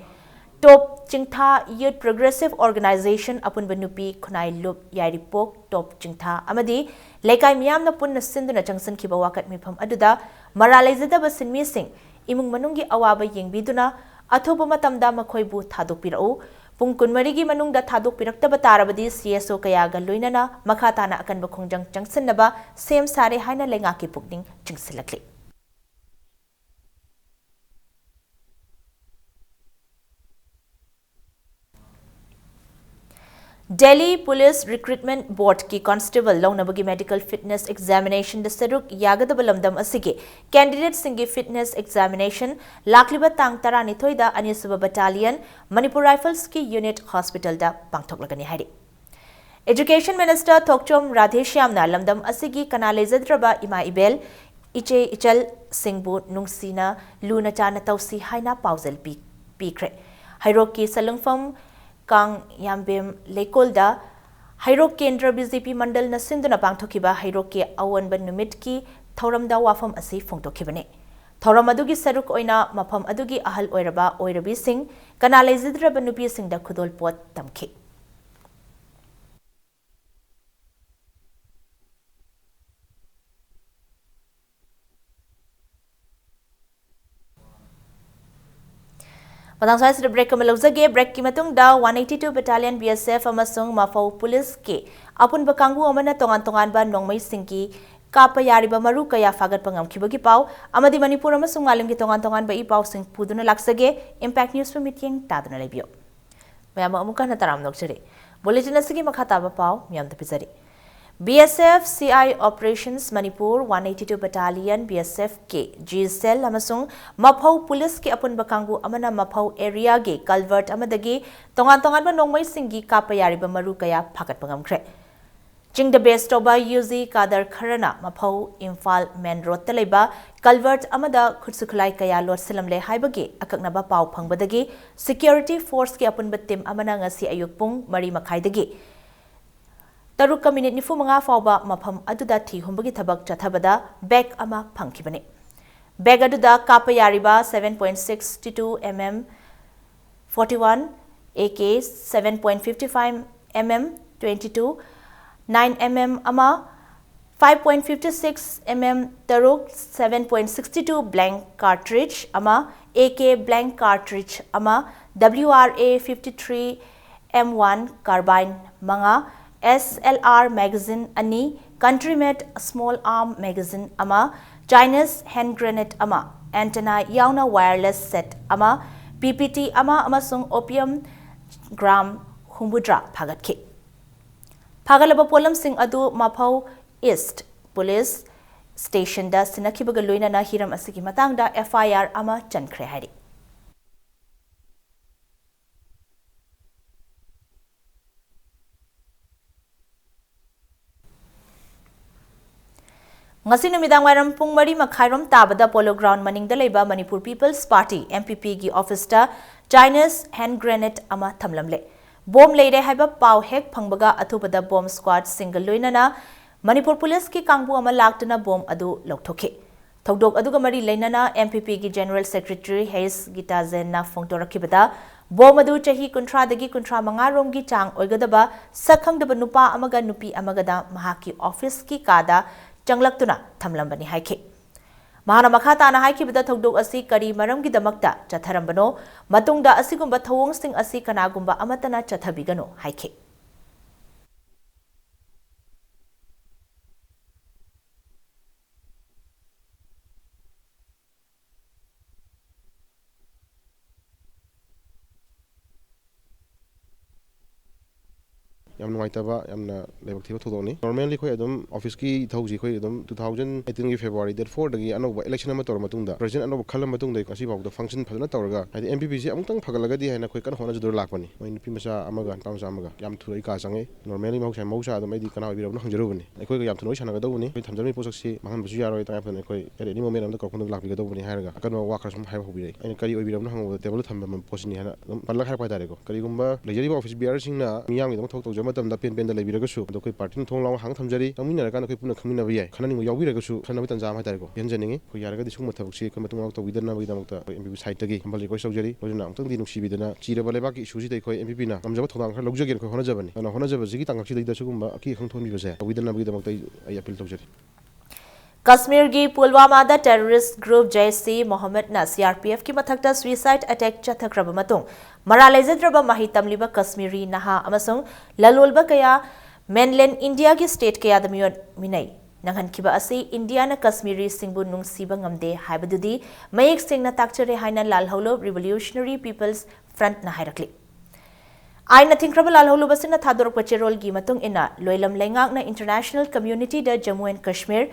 ꯇꯣꯞ ꯆꯤꯡꯊꯥ ꯌꯨꯠ ꯄ꯭ꯔꯣꯒ꯭ꯔꯦꯁꯤꯚ ꯑꯣꯔꯒꯅꯥꯏꯖꯦꯁꯟ ꯑꯄꯨꯟꯕ ꯅꯨꯄꯤ ꯈꯨꯟꯅꯥꯏ ꯂꯨꯞ ꯌꯥꯏꯔꯤꯄꯣꯛ ꯇꯣꯞ ꯆꯤꯡꯊꯥ ꯑꯃꯗꯤ ꯂꯩꯀꯥꯏ ꯃꯤꯌꯥꯝꯅ ꯄꯨꯟꯅ ꯁꯤꯟꯗꯨꯅ ꯆꯪꯁꯤꯟꯈꯤꯕ ꯋꯥꯀꯠ ꯃꯤꯐꯝ ꯑꯗꯨꯗ ꯃꯔꯥꯜ ꯂꯩꯖꯗꯕ ꯁꯤꯟꯃꯤꯁꯤꯡ ꯏꯃꯨꯡ ꯃꯅꯨꯡꯒꯤ ꯑꯋꯥꯕ ꯌꯦꯡꯕꯤꯗꯨꯅ ꯑꯊꯨꯕ ꯃꯇꯝꯗ ꯃꯈꯣꯏꯕꯨ ꯊꯥꯗꯣꯛꯄꯤꯔꯛꯎ꯫ ꯄꯨꯡ ꯀꯨꯟꯃꯔꯤꯒꯤ ꯃꯅꯨꯡꯗ ꯊꯥꯗꯣꯛꯄꯤꯔꯛꯇꯕ ꯇꯥꯔꯕꯗꯤ ꯁꯤ ꯑꯦꯁ ꯑꯣ ꯀꯌꯥꯒ ꯂꯣꯏꯅꯅ ꯃꯈꯥ ꯇꯥꯅ ꯑꯀꯟꯕ ꯈꯣꯡꯖꯪ ꯆꯪꯁꯤꯟꯅꯕ ꯁꯦꯝ ꯁꯥꯔꯦ ꯍꯥꯏꯅ ꯂꯩꯉꯥꯛꯀꯤ ꯄꯨꯛꯅꯤꯡ ꯆꯤꯡꯁꯤꯜꯂꯛꯂꯤ꯫ ꯗꯦꯜꯂꯤ ꯄꯨꯂꯤꯁ ꯔꯤꯀ꯭ꯔꯨꯠꯃꯦꯟꯠ ꯕꯣꯔꯗꯀꯤ ꯀꯣꯟꯁꯇꯦꯕꯜ ꯂꯧꯅꯕꯒꯤ ꯃꯦꯗꯤꯀꯦꯜ ꯐꯤꯠꯅꯦꯁ ꯑꯦꯛꯖꯥꯃꯤꯅꯦꯁꯟꯗ ꯁꯔꯨꯛ ꯌꯥꯒꯗꯕ ꯂꯝꯗꯝ ꯑꯁꯤꯒꯤ ꯀꯦꯟꯗꯤꯗꯦꯠꯁꯤꯡꯒꯤ ꯐꯤꯠꯅꯦꯁ ꯑꯦꯛꯖꯥꯃꯤꯅꯦꯁꯟ ꯂꯥꯛꯂꯤꯕ ꯇꯥꯡ ꯇꯔꯥꯅꯤꯊꯣꯏꯗ ꯑꯅꯤꯁꯨꯕ ꯕꯠꯇꯥꯂꯤꯌꯟ ꯃꯅꯤꯄꯨꯔ ꯔꯥꯏꯐꯜꯁꯀꯤ ꯌꯨꯅꯤꯠ ꯍꯣꯁꯄꯤꯇꯥꯜꯗ ꯄꯥꯡꯊꯣꯛꯂꯒꯅꯤ ꯍꯥꯏꯔꯤ꯫ ꯑꯦꯖꯨꯀꯦꯁꯟ ꯃꯤꯅꯤꯁꯇꯔ ꯊꯣꯛꯆꯣꯝ ꯔꯥꯙꯦꯁ꯭ꯌꯥꯝꯅ ꯂꯝꯗꯝ ꯑꯁꯤꯒꯤ ꯀꯅꯥ ꯂꯩꯖꯗ꯭ꯔꯕ ꯏꯃꯥ ꯏꯕꯦꯜ, ꯏꯆꯦ ꯏꯆꯜꯁꯤꯡꯕꯨ ꯅꯨꯡꯁꯤꯅ ꯂꯨꯅ ꯆꯥꯟꯅ ꯇꯧꯁꯤ ꯍꯥꯏꯅ ꯄꯥꯎꯖꯦꯜ ꯄꯤ-, ꯄꯤꯈ꯭ꯔꯦ꯫ ꯍꯩꯔꯣꯛꯀꯤ ꯁꯂꯨꯡꯐꯝ ꯀꯥꯡ ꯌꯥꯝꯕꯦꯝ ꯂꯩꯀꯣꯜꯗ ꯍꯩꯔꯣꯛ ꯀꯦꯟꯗ꯭ꯔ ꯕꯤ ꯖꯦ ꯄꯤ ꯃꯟꯗꯜꯅ ꯁꯤꯟꯗꯨꯅ ꯄꯥꯡꯊꯣꯛꯈꯤꯕ ꯍꯩꯔꯣꯛꯀꯤ ꯑꯑꯣꯟꯕ ꯅꯨꯃꯤꯠꯀꯤ ꯊꯧꯔꯝꯗ ꯋꯥꯐꯝ ꯑꯁꯤ ꯐꯣꯡꯗꯣꯛꯈꯤꯕꯅꯤ꯫ ꯊꯧꯔꯝ ꯑꯗꯨꯒꯤ ꯁꯔꯨꯛ ꯑꯣꯏꯅ ꯃꯐꯝ ꯑꯗꯨꯒꯤ ꯑꯍꯜ ꯑꯣꯏꯔꯕ ꯑꯣꯏꯔꯕꯤꯁꯤꯡ, ꯀꯅꯥ ꯂꯩꯖꯗ꯭ꯔꯕ ꯅꯨꯄꯤꯁꯤꯡꯗ ꯈꯨꯗꯣꯜꯄꯣꯠ ꯇꯝꯈꯤ꯫ ꯃꯇꯥꯡ ꯁ꯭ꯋꯥꯏꯁꯤꯗ ꯕ꯭ꯔꯦꯛ ꯑꯃ ꯂꯧꯖꯒꯦ꯫ ꯕ꯭ꯔꯦꯛꯀꯤ ꯃꯇꯨꯡꯗ one eighty two battalion B S F ꯑꯃꯁꯨꯡ ꯃꯐꯧ ꯄꯨꯂꯤꯁꯀꯤ ꯑꯄꯨꯟꯕ ꯀꯥꯡꯕꯨ ꯑꯃꯅ ꯇꯣꯉꯥꯟ ꯇꯣꯉꯥꯟꯕ ꯅꯣꯡꯃꯩꯁꯤꯡꯒꯤ ꯀꯥꯞꯄ ꯌꯥꯔꯤꯕ ꯃꯔꯨ ꯀꯌꯥ ꯐꯥꯒꯠꯄ ꯉꯝꯈꯤꯕꯒꯤ ꯄꯥꯎ ꯑꯃꯗꯤ ꯃꯅꯤꯄꯨꯔ ꯑꯃꯁꯨꯡ ꯃꯥꯂꯦꯝꯒꯤ ꯇꯣꯉꯥꯟ ꯇꯣꯉꯥꯟꯕ ꯏ ꯄꯥꯎꯁꯤꯡ ꯄꯨꯗꯨꯅ ꯂꯥꯛꯆꯒꯦ꯫ ꯏꯝꯄꯦꯛ ꯅ꯭ꯌꯨꯁꯄꯨ ꯃꯤꯠꯌꯦꯡ ꯇꯥꯗꯨꯅ ꯂꯩꯕꯤꯌꯨ꯫ ꯃꯌꯥꯝ ꯑꯃꯨꯛ ꯍꯟꯅ ꯇꯔꯥꯝꯅ ꯑꯣꯛꯆꯔꯤ꯫ ꯕꯨꯂꯦꯇꯤꯟ ꯑꯁꯤꯒꯤ ꯃꯈꯥ ꯇꯥꯕ ꯄꯥꯎ ꯃꯤꯌꯥꯝꯗ ꯄꯤꯖꯔꯤ꯫ B S F C I operations Manipur one eighty two battalion, B S F K G cell ꯑꯃꯁꯨꯡ ꯃꯐꯧ ꯄꯨꯂꯤꯁꯀꯤ ꯑꯄꯨꯟꯕ ꯀꯥꯡꯕꯨ ꯑꯃꯅ ꯃꯐꯧ ꯑꯦꯔꯤꯌꯥꯒꯤ ꯀꯜꯚꯔꯠ ꯑꯃꯗꯒꯤ ꯇꯣꯉꯥꯟ ꯇꯣꯉꯥꯟꯕ ꯅꯣꯡꯃꯩꯁꯤꯡꯒꯤ ꯀꯥꯞꯄ ꯌꯥꯔꯤꯕ ꯃꯔꯨ ꯀꯌꯥ ꯐꯥꯒꯠꯄ ꯉꯝꯈ꯭ꯔꯦ꯫ ꯆꯤꯡꯗ ꯕꯦꯁ ꯇꯧꯕ ꯌꯨ ꯖꯤ ꯀꯥꯗꯔ ꯈꯔꯅ ꯃꯐꯧ ꯏꯝꯐꯥꯜ ꯃꯦꯟ ꯔꯣꯗꯇ ꯂꯩꯕ ꯀꯜꯚꯔꯠ ꯑꯃꯗ ꯈꯨꯠꯁꯨ ꯈꯨꯠꯂꯥꯏ ꯀꯌꯥ ꯂꯣꯠꯁꯤꯜꯂꯝꯂꯦ ꯍꯥꯏꯕꯒꯤ ꯑꯀꯛꯅꯕ ꯄꯥꯎ ꯐꯪꯕꯗꯒꯤ ꯁꯦꯀ꯭ꯌꯨꯔꯤꯇꯤ ꯐꯣꯔꯁꯀꯤ ꯑꯄꯨꯟꯕ ꯇꯤꯝ ꯑꯃꯅ ꯉꯁꯤ ꯑꯌꯨꯛ ꯄꯨꯡ ꯃꯔꯤ ꯃꯈꯥꯏꯗꯒꯤ ꯇꯔꯨꯛꯀ ꯃꯤꯅꯤꯠ ꯅꯤꯐꯨ ꯃꯉꯥ ꯐꯥꯎꯕ ꯃꯐꯝ ꯑꯗꯨꯗ ꯊꯤ ꯍꯨꯝꯕꯒꯤ ꯊꯕꯛ ꯆꯠꯊꯕꯗ ꯕꯦꯒ ꯑꯃ ꯐꯪꯈꯤꯕꯅꯤ꯫ ꯕꯦꯒ ꯑꯗꯨꯗ ꯀꯥꯞꯄ ꯌꯥꯔꯤꯕ seven point six two M M forty one, A K seven point five five M M twenty two, nine M M ꯑꯃ, five point five six M M ꯇꯔꯨꯛ, seven point six two blank cartridge ꯑꯃ, A K blank cartridge ꯑꯃ, W R A fifty three M one carbine ꯃꯉꯥ, S L R magazine ꯑꯅꯤ, country made small arm magazine ꯑꯃ, Chinese hand grenade ꯑꯃ, antenna ꯌꯥꯎꯅ wireless set ꯑꯃ, P P T ꯑꯃ ꯑꯃꯁꯨꯡ opium gram ꯍꯨꯝꯐꯨꯇꯔꯥ ꯐꯥꯒꯠꯈꯤ꯫ ꯐꯥꯒꯠꯂꯕ ꯄꯣꯠꯂꯝꯁꯤꯡ ꯑꯗꯨ ꯃꯐꯧ ꯏꯁ꯭ꯠ ꯄꯨꯂꯤꯁ ꯁ꯭ꯇꯦꯁꯟꯗ ꯁꯤꯟꯅꯈꯤꯕꯒ ꯂꯣꯏꯅꯅ ꯍꯤꯔꯝ ꯑꯁꯤꯒꯤ ꯃꯇꯥꯡꯗ F I R ꯑꯃ ꯆꯟꯈ꯭ꯔꯦ ꯍꯥꯏꯔꯤ꯫ ꯉꯁꯤ ꯅꯨꯃꯤꯗꯥꯡ ꯋꯥꯏꯔꯝ ꯄꯨꯡ ꯃꯔꯤ ꯃꯈꯥꯏꯔꯣꯝ ꯇꯥꯕꯗ ꯄꯣꯂꯣ ꯒ꯭ꯔꯥꯎꯟ ꯃꯅꯤꯡꯗ ꯂꯩꯕ Manipur Peoples Party, M P P ꯒꯤ ꯑꯣꯐꯤꯁꯇ Chinese hand grenade ꯑꯃ ꯊꯝꯂꯝꯂꯦ꯫ ꯕꯣꯝ ꯂꯩꯔꯦ ꯍꯥꯏꯕ ꯄꯥꯎ ꯍꯦꯛ ꯐꯪꯕꯒ ꯑꯊꯨꯕꯗ ꯕꯣꯝ ꯁ꯭ꯀ꯭ꯋꯥꯗꯁꯤꯡꯒ ꯂꯣꯏꯅꯅ ꯃꯅꯤꯄꯨꯔ ꯄꯨꯂꯤꯁꯀꯤ ꯀꯥꯡꯕꯨ ꯑꯃ ꯂꯥꯛꯇꯨꯅ ꯕꯣꯝ ꯑꯗꯨ ꯂꯧꯊꯣꯛꯈꯤ꯫ ꯊꯧꯗꯣꯛ ꯑꯗꯨꯒ ꯃꯔꯤ ꯂꯩꯅꯅ M P P ꯒꯤ ꯖꯦꯅꯔꯦꯜ ꯁꯦꯀ꯭ꯔꯦꯇꯔꯤ ꯍꯩꯁ ꯒꯤꯇꯥꯖꯦꯟꯅ ꯐꯣꯡꯗꯣꯔꯛꯈꯤꯕꯗ, ꯕꯣꯝ ꯑꯗꯨ ꯆꯍꯤ ꯀꯨꯟꯊ꯭ꯔꯥꯗꯒꯤ ꯀꯨꯟꯊ꯭ꯔꯥ ꯃꯉꯥ ꯔꯣꯝꯒꯤ ꯆꯥꯡ ꯑꯣꯏꯒꯗꯕ ꯁꯛ ꯈꯪꯗꯕ ꯅꯨꯄꯥ ꯑꯃꯒ ꯅꯨꯄꯤ ꯑꯃꯒꯗ ꯃꯍꯥꯛꯀꯤ ꯑꯣꯐꯤꯁꯀꯤ ꯀꯥꯗ ꯆꯪꯂꯛꯇꯨꯅ ꯊꯝꯂꯝꯕꯅꯤ ꯍꯥꯏꯈꯤ꯫ ꯃꯍꯥꯛꯅ ꯃꯈꯥ ꯇꯥꯅ ꯍꯥꯏꯈꯤꯕꯗ, ꯊꯧꯗꯣꯛ ꯑꯁꯤ ꯀꯔꯤ ꯃꯔꯝꯒꯤꯗꯃꯛꯇ ꯆꯠꯊꯔꯝꯕꯅꯣ, ꯃꯇꯨꯡꯗ ꯑꯁꯤꯒꯨꯝꯕ ꯊꯧꯑꯣꯡꯁꯤꯡ ꯑꯁꯤ ꯀꯅꯥꯒꯨꯝꯕ ꯑꯃꯠꯇꯅ ꯆꯠꯊꯕꯤꯒꯅꯨ ꯍꯥꯏꯈꯤ꯫ ꯌꯥꯝ ꯅꯨꯡꯉꯥꯏꯇꯕ, ꯌꯥꯝꯅ ꯂꯥꯏꯕꯛ ꯊꯤꯕ ꯊꯧꯗꯣꯛꯅꯤ꯫ Normally ꯑꯩꯈꯣꯏ ꯑꯗꯨꯝ officeꯀꯤ ꯏꯊꯧꯁꯤ ꯑꯩꯈꯣꯏ ꯑꯗꯨꯝ two thousand eighteenꯒꯤ February date fourꯗꯒꯤ ꯑꯅꯧꯕ election ꯑꯃ ꯇꯧꯔ ꯃꯇꯨꯡꯗ, president ꯑꯅꯧꯕ ꯈꯜꯂ ꯃꯇꯨꯡꯗ ꯉꯁꯤꯐꯥꯎꯗ function ꯐꯖꯅ ꯇꯧꯔꯒ, ꯍꯥꯏꯗꯤ MPPꯁꯤ ꯑꯃꯨꯛꯇꯪ ꯐꯒꯠꯂꯒꯗꯤ ꯍꯥꯏꯅ ꯑꯩꯈꯣꯏ ꯀꯟꯅ ꯍꯣꯠꯅꯖꯗꯨꯅ ꯂꯥꯛꯄꯅꯤ꯫ ꯃꯣꯏ ꯅꯨꯄꯤ ꯃꯆꯥ ꯑꯃꯒ ꯅꯨꯄꯥ ꯃꯆꯥ ꯑꯃꯒ꯫ ꯌꯥꯝ ꯊꯨꯅ ꯑꯩ ꯀꯥ ꯆꯪꯉꯛꯏ꯫ Normally ꯃꯍꯧꯁꯥ, ꯃꯍꯧꯁꯥ ꯑꯗꯨꯝ ꯑꯩꯗꯤ ꯀꯅꯥ ꯑꯣꯏꯕꯤꯔꯕꯅꯣ ꯍꯪꯖꯔꯨꯕꯅꯤ꯫ ꯑꯩꯈꯣꯏꯒ ꯌꯥꯝ ꯊꯨꯅ ꯋꯥꯔꯤ ꯁꯥꯟꯅꯒꯗꯧꯕꯅꯤ꯫ ꯑꯩꯈꯣꯏ ꯊꯝꯖꯔꯝꯃꯤꯕ ꯄꯣꯠꯁꯛꯁꯤ ꯃꯥꯡꯍꯟꯕꯁꯨ ꯌꯥꯔꯣꯏ꯫ ꯇꯉꯥꯏ ꯐꯗꯅ ꯑꯩꯈꯣꯏ at any moment ꯑꯃꯗ ꯀꯧꯔꯛꯄꯗ ꯂꯥꯛꯄꯤꯒꯗꯧꯕꯅꯤ ꯍꯥꯏꯔꯒ ꯑꯀꯟꯕ ꯋꯥ ꯈꯔ ꯁꯨꯝ ꯍꯥꯏꯕ ꯍꯧꯕꯤꯔꯛꯏ꯫ ꯑꯩꯅ ꯀꯔꯤ ꯑꯣꯏꯕꯤꯔꯕꯅꯣ ꯍꯪꯕꯗ, tableꯗ ꯊꯝꯕ ꯄꯣꯠꯁꯤꯅꯤ ꯍꯥꯏꯅ ꯑꯗꯨꯝ ꯄꯜꯂꯒ ꯍꯥꯏꯔꯛꯄ ꯍꯥꯏꯇꯥꯔꯦꯀꯣ꯫ ꯀꯔꯤꯒꯨꯝꯕ ꯂꯩꯖꯔꯤꯕ office bearerꯁꯤꯡꯅ ꯃꯤꯌꯥꯝꯒꯤꯗꯃꯛ ꯊꯕꯛ ꯇꯧꯖꯕ ꯃꯇꯝꯗ ꯄꯦꯟ ꯄꯦꯟꯗ ꯂꯩꯕꯤꯔꯒꯁꯨ, ꯑꯗꯣ ꯑꯩꯈꯣꯏ partyꯅ ꯊꯣꯡ ꯂꯥꯎꯅ ꯍꯥꯡꯅ ꯊꯝꯖꯔꯤ꯫ ꯆꯪꯃꯤꯟꯅꯔꯀꯥꯟꯗ ꯑꯩꯈꯣꯏ ꯄꯨꯟꯅ ꯈꯪꯃꯤꯟꯅꯕ ꯌꯥꯏ꯫ ꯈꯟꯅꯅꯤꯡꯕ ꯌꯥꯎꯕꯤꯔꯒꯁꯨ ꯈꯟꯅꯕ ꯇꯥꯟꯖꯥ ꯑꯃ ꯍꯥꯏꯇꯥꯔꯦꯀꯣ, ꯄꯤꯍꯟꯖꯅꯤꯡꯉꯤ꯫ ꯑꯩꯈꯣꯏ ꯌꯥꯔꯒꯗꯤ ꯁꯤꯒꯨꯝꯕ ꯊꯕꯛꯁꯤ ꯑꯩꯈꯣꯏ ꯃꯇꯨꯡ ꯃꯅꯥꯎ ꯇꯧꯕꯤꯗꯅꯕꯒꯤꯗꯃꯛꯇ ꯑꯩꯈꯣꯏ MPP sideꯇꯒꯤ humble request ꯇꯧꯖꯔꯤ꯫ ꯑꯗꯨꯅ ꯑꯃꯨꯛꯇꯪꯗꯤ ꯅꯨꯡꯁꯤꯕꯤꯗꯅ ꯆꯤꯔꯕ ꯂꯩꯕꯥꯛꯀꯤ issueꯁꯤꯗ ꯑꯩꯈꯣꯏ MPPꯅ ꯉꯝꯖꯕ ꯊꯧꯗꯥꯡ ꯈꯔ ꯂꯧꯖꯒꯦꯅ ꯑꯩꯈꯣꯏ ꯍꯣꯠꯅꯖꯕꯅꯤ꯫ ꯑꯗꯨꯅ ꯍꯣꯠꯅꯖꯕꯁꯤꯒꯤ ꯇꯥꯡꯀꯛꯁꯤꯗꯩꯗ ꯁꯤꯒꯨꯝꯕ ꯑꯀꯤ ꯑꯈꯪ ꯊꯣꯛꯍꯟꯕꯤꯕꯁꯦ ꯇꯧꯕꯤꯗꯅꯕꯒꯤꯗꯃꯛꯇ ꯑꯩ, ꯑꯩ appeal ꯇꯧꯖꯔꯤ꯫ ꯀꯁꯃꯤꯔꯒꯤ ꯄꯨꯜꯋꯥꯃꯥꯗ terrorist group Jaish-e-Mohammedꯅ CRPFꯀꯤ ꯃꯊꯛꯇ suicide attack ꯆꯠꯊꯈ꯭ꯔꯕ ꯃꯇꯨꯡ, ꯃꯔꯥꯜ ꯂꯩꯖꯗ꯭ꯔꯕ ꯃꯍꯩ ꯇꯝꯂꯤꯕ ꯀꯁꯃꯤꯔꯤ ꯅꯍꯥ ꯑꯃꯁꯨꯡ ꯂꯂꯣꯟꯕ ꯀꯌꯥ mainland Indiaꯒꯤ state ꯀꯌꯥꯗ ꯃꯤꯑꯣꯠ ꯃꯤꯅꯩ ꯅꯪꯍꯟꯈꯤꯕ ꯑꯁꯤ ꯏꯟꯗꯤꯌꯥꯅ ꯀꯁꯃꯤꯔꯤꯁꯤꯡꯕꯨ ꯅꯨꯡꯁꯤꯕ ꯉꯝꯗꯦ ꯍꯥꯏꯕꯗꯨꯗꯤ ꯃꯌꯦꯛ ꯁꯦꯡꯅ ꯇꯥꯛꯆꯔꯦ ꯍꯥꯏꯅ ꯂꯥꯜꯍꯧꯂꯨꯞ Revolutionary People's Frontꯅ ꯍꯥꯏꯔꯛꯂꯤ꯫ ꯑꯥꯏꯟꯅ ꯊꯤꯡꯈ꯭ꯔꯕ ꯂꯥꯜꯍꯧꯂꯨꯞ ꯑꯁꯤꯅ ꯊꯥꯗꯣꯔꯛꯄ ꯆꯦꯔꯣꯜꯒꯤ ꯃꯇꯨꯡ ꯏꯟꯅ, ꯂꯣꯏꯂꯝ ꯂꯩꯉꯥꯛꯅ international communityꯗ Jammu and Kashmir,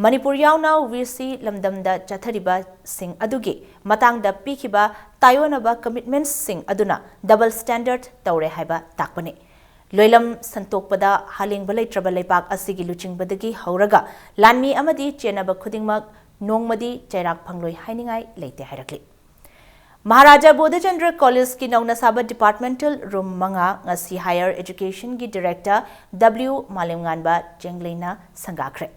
Manipur ꯌꯥꯎꯅ ꯋꯤꯁꯤ ꯂꯝꯗꯝꯗ ꯆꯠꯊꯔꯤꯕꯁꯤꯡ ꯑꯗꯨꯒꯤ ꯃꯇꯥꯡꯗ ꯄꯤꯈꯤꯕ ꯇꯥꯏꯑꯣꯟꯅꯕ commitmentsꯁꯤꯡ ꯑꯗꯨꯅ double standard ꯇꯧꯔꯦ ꯍꯥꯏꯕ ꯇꯥꯛꯄꯅꯤ꯫ ꯂꯣꯏꯂꯝ ꯁꯟꯇꯣꯛꯄꯗ ꯍꯥꯂꯦꯡꯕ ꯂꯩꯇ꯭ꯔꯕ ꯂꯩꯕꯥꯛ ꯑꯁꯤꯒꯤ ꯂꯨꯆꯤꯡꯕꯗꯒꯤ ꯍꯧꯔꯒ ꯂꯥꯟꯃꯤ ꯑꯃꯗꯤ ꯆꯦꯟꯅꯕ ꯈꯨꯗꯤꯡꯃꯛ ꯅꯣꯡꯃꯗꯤ ꯆꯩꯔꯥꯛ ꯐꯪꯂꯣꯏ ꯍꯥꯏꯅꯤꯡꯉꯥꯏ ꯂꯩꯇꯦ ꯍꯥꯏꯔꯛꯂꯤ꯫ ꯃꯍꯥꯔꯥꯖꯥ ꯕꯣꯙꯆꯟꯗ꯭ꯔ ꯀꯣꯂꯦꯖꯀꯤ ꯅꯧꯅ ꯁꯥꯕ departmental room ꯃꯉꯥ ꯉꯁꯤ Higher Educationꯒꯤ director W ꯃꯥꯂꯦꯝꯉꯥꯟꯕ ꯆꯦꯡꯂꯩꯅ ꯁꯪꯒꯥꯈ꯭ꯔꯦ꯫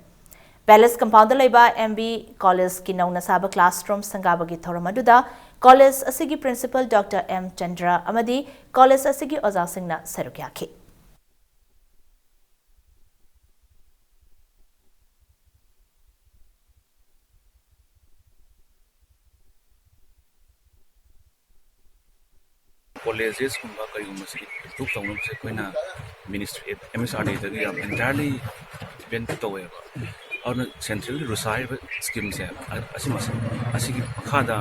Palace compoundꯗ ꯂꯩꯕ M B collegeꯀꯤ ꯅꯧꯅ ꯁꯥꯕ classroom ꯁꯪꯒꯥꯕꯒꯤ ꯊꯧꯔꯝ ꯑꯗꯨꯗ college ꯑꯁꯤꯒꯤ principal Doctor M ꯆꯟꯗ꯭ꯔ ꯑꯃꯗꯤ college ꯑꯁꯤꯒꯤ ꯑꯣꯖꯥꯁꯤꯡꯅ ꯁꯔꯨꯛ ꯌꯥꯈꯤ꯫ ꯀꯣꯂꯦꯖꯦꯁꯀꯨꯝꯕ ꯀꯔꯤꯒꯨꯝꯕꯁꯤ ꯏꯝꯄ꯭ꯔꯨꯞ ꯇꯧꯅꯕꯁꯦ ꯑꯩꯈꯣꯏꯅ ꯃꯤꯅꯤꯁꯇ꯭ꯔꯤ, ꯑꯦꯝ ꯑꯦꯁ ꯑꯥꯔ ꯗꯤꯗꯒꯤ ꯌꯥꯝ ꯑꯦꯟꯇꯥꯌꯔꯂꯤ ꯗꯤꯄꯦꯟ ꯇꯧꯋꯦꯕ꯫ ꯑꯗꯨꯅ ꯁꯦꯟꯇ꯭ꯔꯦꯜꯒꯤ ꯔꯨꯁꯥ ꯍꯥꯏꯔꯤꯕ ꯁ꯭ꯀꯤꯝꯁꯦ ꯑꯁꯤ ꯑꯁꯤꯒꯤ ꯃꯈꯥꯗ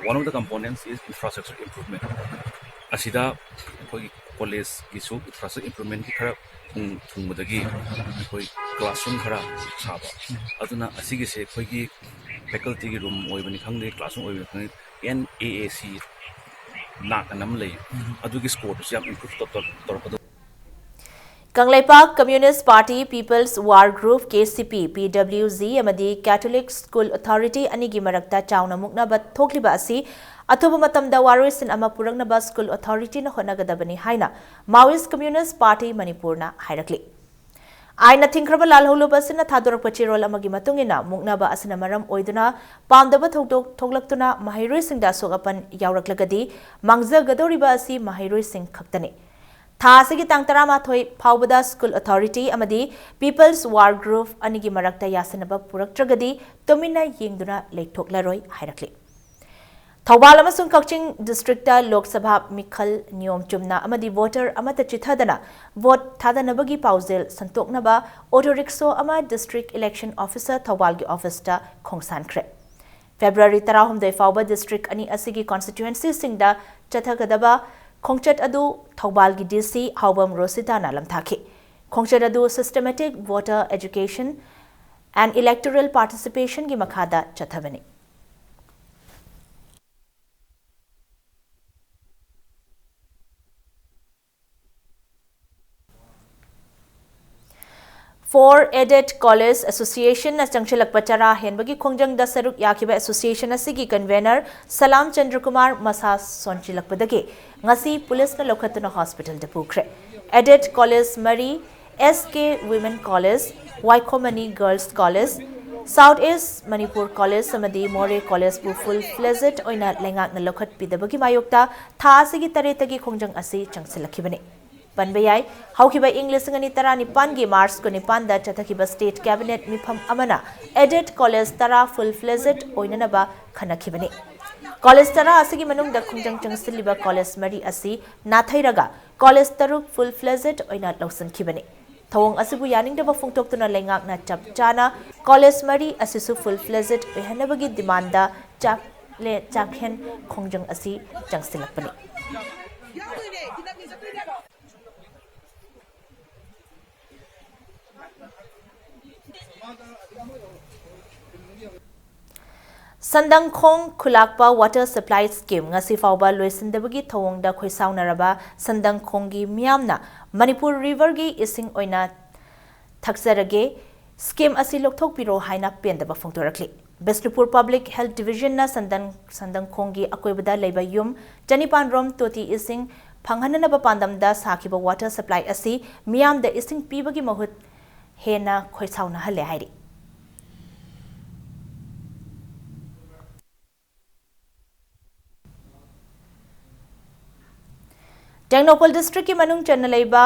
one of the components is infrastructure improvement꯫ ꯑꯁꯤꯗ ꯑꯩꯈꯣꯏꯒꯤ ꯀꯣꯂꯦꯖꯀꯤꯁꯨ ꯏꯟꯐ꯭ꯔꯥꯁ꯭ꯇ꯭ꯔꯛꯆꯔ ꯏꯝꯄ꯭ꯔꯨꯞꯃꯦꯟꯒꯤ ꯈꯔ ꯊꯨꯡ ꯊꯨꯡꯕꯗꯒꯤ ꯑꯩꯈꯣꯏ ꯀ꯭ꯂꯥꯁꯔꯨꯝ ꯈꯔ ꯁꯥꯕ꯫ ꯑꯗꯨꯅ ꯑꯁꯤꯒꯤꯁꯦ ꯑꯩꯈꯣꯏꯒꯤ ꯐꯦꯀꯜꯇꯤꯒꯤ ꯔꯨꯝ ꯑꯣꯏꯕꯅꯤ ꯈꯪꯗꯦ, ꯀ꯭ꯂꯥꯁꯔꯨꯝ ꯑꯣꯏꯕꯅꯤ ꯈꯪꯗꯦ, ꯑꯦꯟ ꯑꯦ ꯑꯦ ꯁꯤ ꯅꯥꯛ ꯑꯅ ꯑꯃ ꯂꯩ꯫ ꯑꯗꯨꯒꯤ ꯁ꯭ꯀꯣꯔꯗꯨꯁꯨ ꯌꯥꯝ ꯏꯝꯄ꯭ꯔꯨꯞ ꯇꯧꯔꯛꯀꯗꯧꯕ꯫ Kangleipak communist party, peoples war group, K C P, P W G ꯑꯃꯗꯤ ꯀꯦꯊꯣꯂꯤꯛ ꯁ꯭ꯀꯨꯜ ꯑꯣꯊꯣꯔꯤꯇꯤ ꯑꯅꯤꯒꯤ ꯃꯔꯛꯇ ꯆꯥꯎꯅ ꯃꯨꯛꯅꯕ ꯊꯣꯛꯂꯤꯕ ꯑꯁꯤ ꯑꯊꯨꯕ ꯃꯇꯝꯗ ꯋꯥꯔꯣꯏꯁꯤꯟ ꯑꯃ ꯄꯨꯔꯛꯅꯕ ꯁ꯭ꯀꯨꯜ ꯑꯣꯊꯣꯔꯤꯇꯤꯅ ꯍꯣꯠꯅꯒꯗꯕꯅꯤ ꯍꯥꯏꯅ ꯃꯥꯋꯤꯁ꯭ꯠ ꯀꯝꯃ꯭ꯌꯨꯅꯤꯁ꯭ꯠ ꯄꯥꯔꯇꯤ ꯃꯅꯤꯄꯨꯔꯅ ꯍꯥꯏꯔꯛꯂꯤ꯫ ꯑꯥꯏꯟꯅ ꯊꯤꯡꯈ꯭ꯔꯕ ꯂꯥꯜꯍꯧꯂꯨꯕ ꯑꯁꯤꯅ ꯊꯥꯗꯣꯔꯛꯄ ꯆꯦꯔꯣꯜ ꯑꯃꯒꯤ ꯃꯇꯨꯡ ꯏꯟꯅ, ꯃꯨꯛꯅꯕ ꯑꯁꯤꯅ ꯃꯔꯝ ꯑꯣꯏꯗꯨꯅ ꯄꯥꯝꯗꯕ ꯊꯧꯗꯣꯛ ꯊꯣꯛꯂꯛꯇꯨꯅ ꯃꯍꯩꯔꯣꯏꯁꯤꯡꯗ ꯑꯁꯣꯛ ꯑꯄꯟ ꯌꯥꯎꯔꯛꯂꯒꯗꯤ ꯃꯥꯡꯖꯒꯗꯧꯔꯤꯕ ꯑꯁꯤ ꯃꯍꯩꯔꯣꯏꯁꯤꯡ ꯈꯛꯇꯅꯤ꯫ ꯊꯥ ꯑꯁꯤꯒꯤ ꯇꯥꯡ ꯇꯔꯥꯃꯥꯊꯣꯏ ꯐꯥꯎꯕꯗ ꯁ꯭ꯀꯨꯜ ꯑꯣꯊꯣꯔꯤꯇꯤ ꯑꯃꯗꯤ ꯄꯤꯄꯜꯁ ꯋꯥꯔ ꯒ꯭ꯔꯨꯞ ꯑꯅꯤꯒꯤ ꯃꯔꯛꯇ ꯌꯥꯁꯤꯟꯅꯕ ꯄꯨꯔꯛꯇ꯭ꯔꯒꯗꯤ ꯇꯨꯃꯤꯟꯅ ꯌꯦꯡꯗꯨꯅ ꯂꯩꯊꯣꯛꯂꯔꯣꯏ ꯍꯥꯏꯔꯛꯂꯤ꯫ ꯊꯧꯕꯥꯜ ꯑꯃꯁꯨꯡ ꯀꯛꯆꯤꯡ ꯗꯤꯁꯇ꯭ꯔꯤꯛꯇ ꯂꯣꯛ ꯁꯚꯥ ꯃꯤꯈꯜ ꯅꯤꯌꯣꯝ ꯆꯨꯝꯅ ꯑꯃꯗꯤ ꯚꯣꯇꯔ ꯑꯃꯠꯇ ꯆꯤꯊꯗꯅ ꯚꯣꯠ ꯊꯥꯗꯅꯕꯒꯤ ꯄꯥꯎꯖꯦꯜ ꯁꯟꯗꯣꯛꯅꯕ ꯑꯣꯇꯣ ꯔꯤꯛꯁꯣ ꯑꯃ ꯗꯤꯁꯇ꯭ꯔꯤꯛ ꯏꯂꯦꯛꯁꯟ ꯑꯣꯐꯤꯁꯥꯔ ꯊꯧꯕꯥꯜꯒꯤ ꯑꯣꯐꯤꯁꯇ ꯈꯣꯡꯁꯥꯟꯈ꯭ꯔꯦ꯫ ꯐꯦꯕ꯭ꯔꯨꯋꯥꯔꯤ ꯇꯔꯥꯍꯨꯝꯗꯣꯏ ꯐꯥꯎꯕ ꯗꯤꯁꯇ꯭ꯔꯤꯛ ꯑꯅꯤ ꯑꯁꯤꯒꯤ ꯀꯣꯟꯁꯇꯤꯇ꯭ꯌꯨꯑꯦꯟꯁꯤꯁꯤꯡꯗ ꯆꯠꯊꯒꯗꯕ ꯈꯣꯡꯆꯠ ꯑꯗꯨ ꯊꯧꯕꯥꯜꯒꯤ ꯗꯤ ꯁꯤ ꯍꯥꯎꯕꯝ ꯔꯣꯁꯤꯇꯥꯅ ꯂꯝꯊꯥꯈꯤ꯫ ꯈꯣꯡꯆꯠ ꯑꯗꯨ systematic voter education and electoral participation ꯒꯤ ꯃꯈꯥꯗ ꯆꯠꯊꯕꯅꯤ꯫ For Aided College Association ꯅ ꯆꯪꯁꯤꯜꯂꯛꯄ ꯆꯔꯥ ꯍꯦꯟꯕꯒꯤ ꯈꯣꯡꯖꯪꯗ ꯁꯔꯨꯛ ꯌꯥꯈꯤꯕ association ꯑꯁꯤꯒꯤ convener ꯁꯂꯥꯝ ꯆꯟꯗ꯭ꯔꯀꯨꯃꯥꯔ ꯃꯁꯥ ꯁꯣꯟꯖꯤꯜꯂꯛꯄꯗꯒꯤ ꯉꯁꯤ ꯄꯨꯂꯤꯁꯅ ꯂꯧꯈꯠꯇꯨꯅ ꯍꯣꯁꯄꯤꯇꯥꯜꯗ ꯄꯨꯈ꯭ꯔꯦ꯫ Aided College ꯃꯔꯤ, S K Women College, ꯋꯥꯏꯈꯣꯃꯅꯤ Girls College, South East Manipur College ꯑꯃꯗꯤ ꯃꯣꯔꯦ College ꯕꯨ full fledged ꯑꯣꯏꯅ ꯂꯩꯉꯥꯛꯅ ꯂꯧꯈꯠꯄꯤꯗꯕꯒꯤ ꯃꯥꯌꯣꯛꯇ ꯊꯥ ꯑꯁꯤꯒꯤ ꯇꯔꯦꯠꯇꯒꯤ ꯈꯣꯡꯖꯪ ꯑꯁꯤ ꯆꯪꯁꯤꯜꯂꯛꯈꯤꯕꯅꯤ꯫ ꯄꯟꯕ ꯌꯥꯏ, ꯍꯧꯈꯤꯕ ꯏꯪ ꯂꯤꯁꯤꯡ ꯑꯅꯤ ꯇꯔꯥꯅꯤꯄꯥꯟꯒꯤ ꯃꯥꯔꯆ ꯀꯨꯟꯅꯤꯄꯥꯟꯗ ꯆꯠꯊꯈꯤꯕ state cabinet ꯃꯤꯐꯝ ꯑꯃꯅ aided college ꯇꯔꯥ full fledged ꯑꯣꯏꯅꯅꯕ ꯈꯟꯅꯈꯤꯕꯅꯤ꯫ ꯀꯣꯂꯦꯖ ꯇꯔꯥ ꯑꯁꯤꯒꯤ ꯃꯅꯨꯡꯗ ꯈꯣꯡꯖꯪ ꯆꯪꯁꯤꯜꯂꯤꯕ ꯀꯣꯂꯦꯖ ꯃꯔꯤ ꯑꯁꯤ ꯅꯥꯊꯩꯔꯒ ꯀꯣꯂꯦꯖ ꯇꯔꯨꯛ full fledged ꯑꯣꯏꯅ ꯂꯧꯁꯤꯟꯈꯤꯕꯅꯤ꯫ ꯊꯧꯑꯣꯡ ꯑꯁꯤꯕꯨ ꯌꯥꯅꯤꯡꯗꯕ ꯐꯣꯡꯗꯣꯛꯇꯨꯅ ꯂꯩꯉꯥꯛꯅ ꯆꯞ ꯆꯥꯅ ꯀꯣꯂꯦꯖ ꯃꯔꯤ ꯑꯁꯤꯁꯨ full fledged ꯑꯣꯏꯍꯟꯅꯕꯒꯤ demandꯗ ꯆꯥꯛꯂꯦ-, ꯆꯥꯛꯍꯦꯟ ꯈꯣꯡꯖꯪ ꯑꯁꯤ ꯆꯪꯁꯤꯜꯂꯛꯄꯅꯤ꯫ ꯁꯟꯗꯪꯈꯣꯡ ꯈꯨꯂꯥꯛꯄ water supply scheme ꯉꯁꯤ ꯐꯥꯎꯕ ꯂꯣꯏꯁꯤꯟꯗꯕꯒꯤ ꯊꯧꯑꯣꯡꯗ ꯈꯣꯏꯁꯥꯎꯅꯔꯕ ꯁꯟꯗꯪꯈꯣꯡꯒꯤ ꯃꯤꯌꯥꯝꯅ ꯃꯅꯤꯄꯨꯔ riverꯒꯤ ꯏꯁꯤꯡ ꯑꯣꯏꯅ ꯊꯛꯆꯔꯒꯦ, scheme ꯑꯁꯤ ꯂꯧꯊꯣꯛꯄꯤꯔꯣ ꯍꯥꯏꯅ ꯄꯦꯟꯗꯕ ꯐꯣꯡꯗꯣꯔꯛꯂꯤ꯫ ꯕꯤꯁꯅꯨꯄꯨꯔ Public Health Divisionꯅ ꯁꯟꯗꯪ-, ꯁꯟꯗꯪꯈꯣꯡꯒꯤ ꯑꯀꯣꯏꯕꯗ ꯂꯩꯕ ꯌꯨꯝ ꯆꯅꯤꯄꯥꯟ ꯔꯣꯝ ꯇꯣꯇꯤ ꯏꯁꯤꯡ ꯐꯪꯍꯟꯅꯅꯕ ꯄꯥꯟꯗꯝꯗ ꯁꯥꯈꯤꯕ water supply ꯑꯁꯤ ꯃꯤꯌꯥꯝꯗ ꯏꯁꯤꯡ ꯄꯤꯕꯒꯤ ꯃꯍꯨꯠ ꯍꯦꯟꯅ ꯈꯣꯏꯁꯥꯎꯅꯍꯜꯂꯦ ꯍꯥꯏꯔꯤ꯫ ꯇꯦꯡꯅꯧꯄꯜ districtꯀꯤ ꯃꯅꯨꯡ ꯆꯟꯅ ꯂꯩꯕ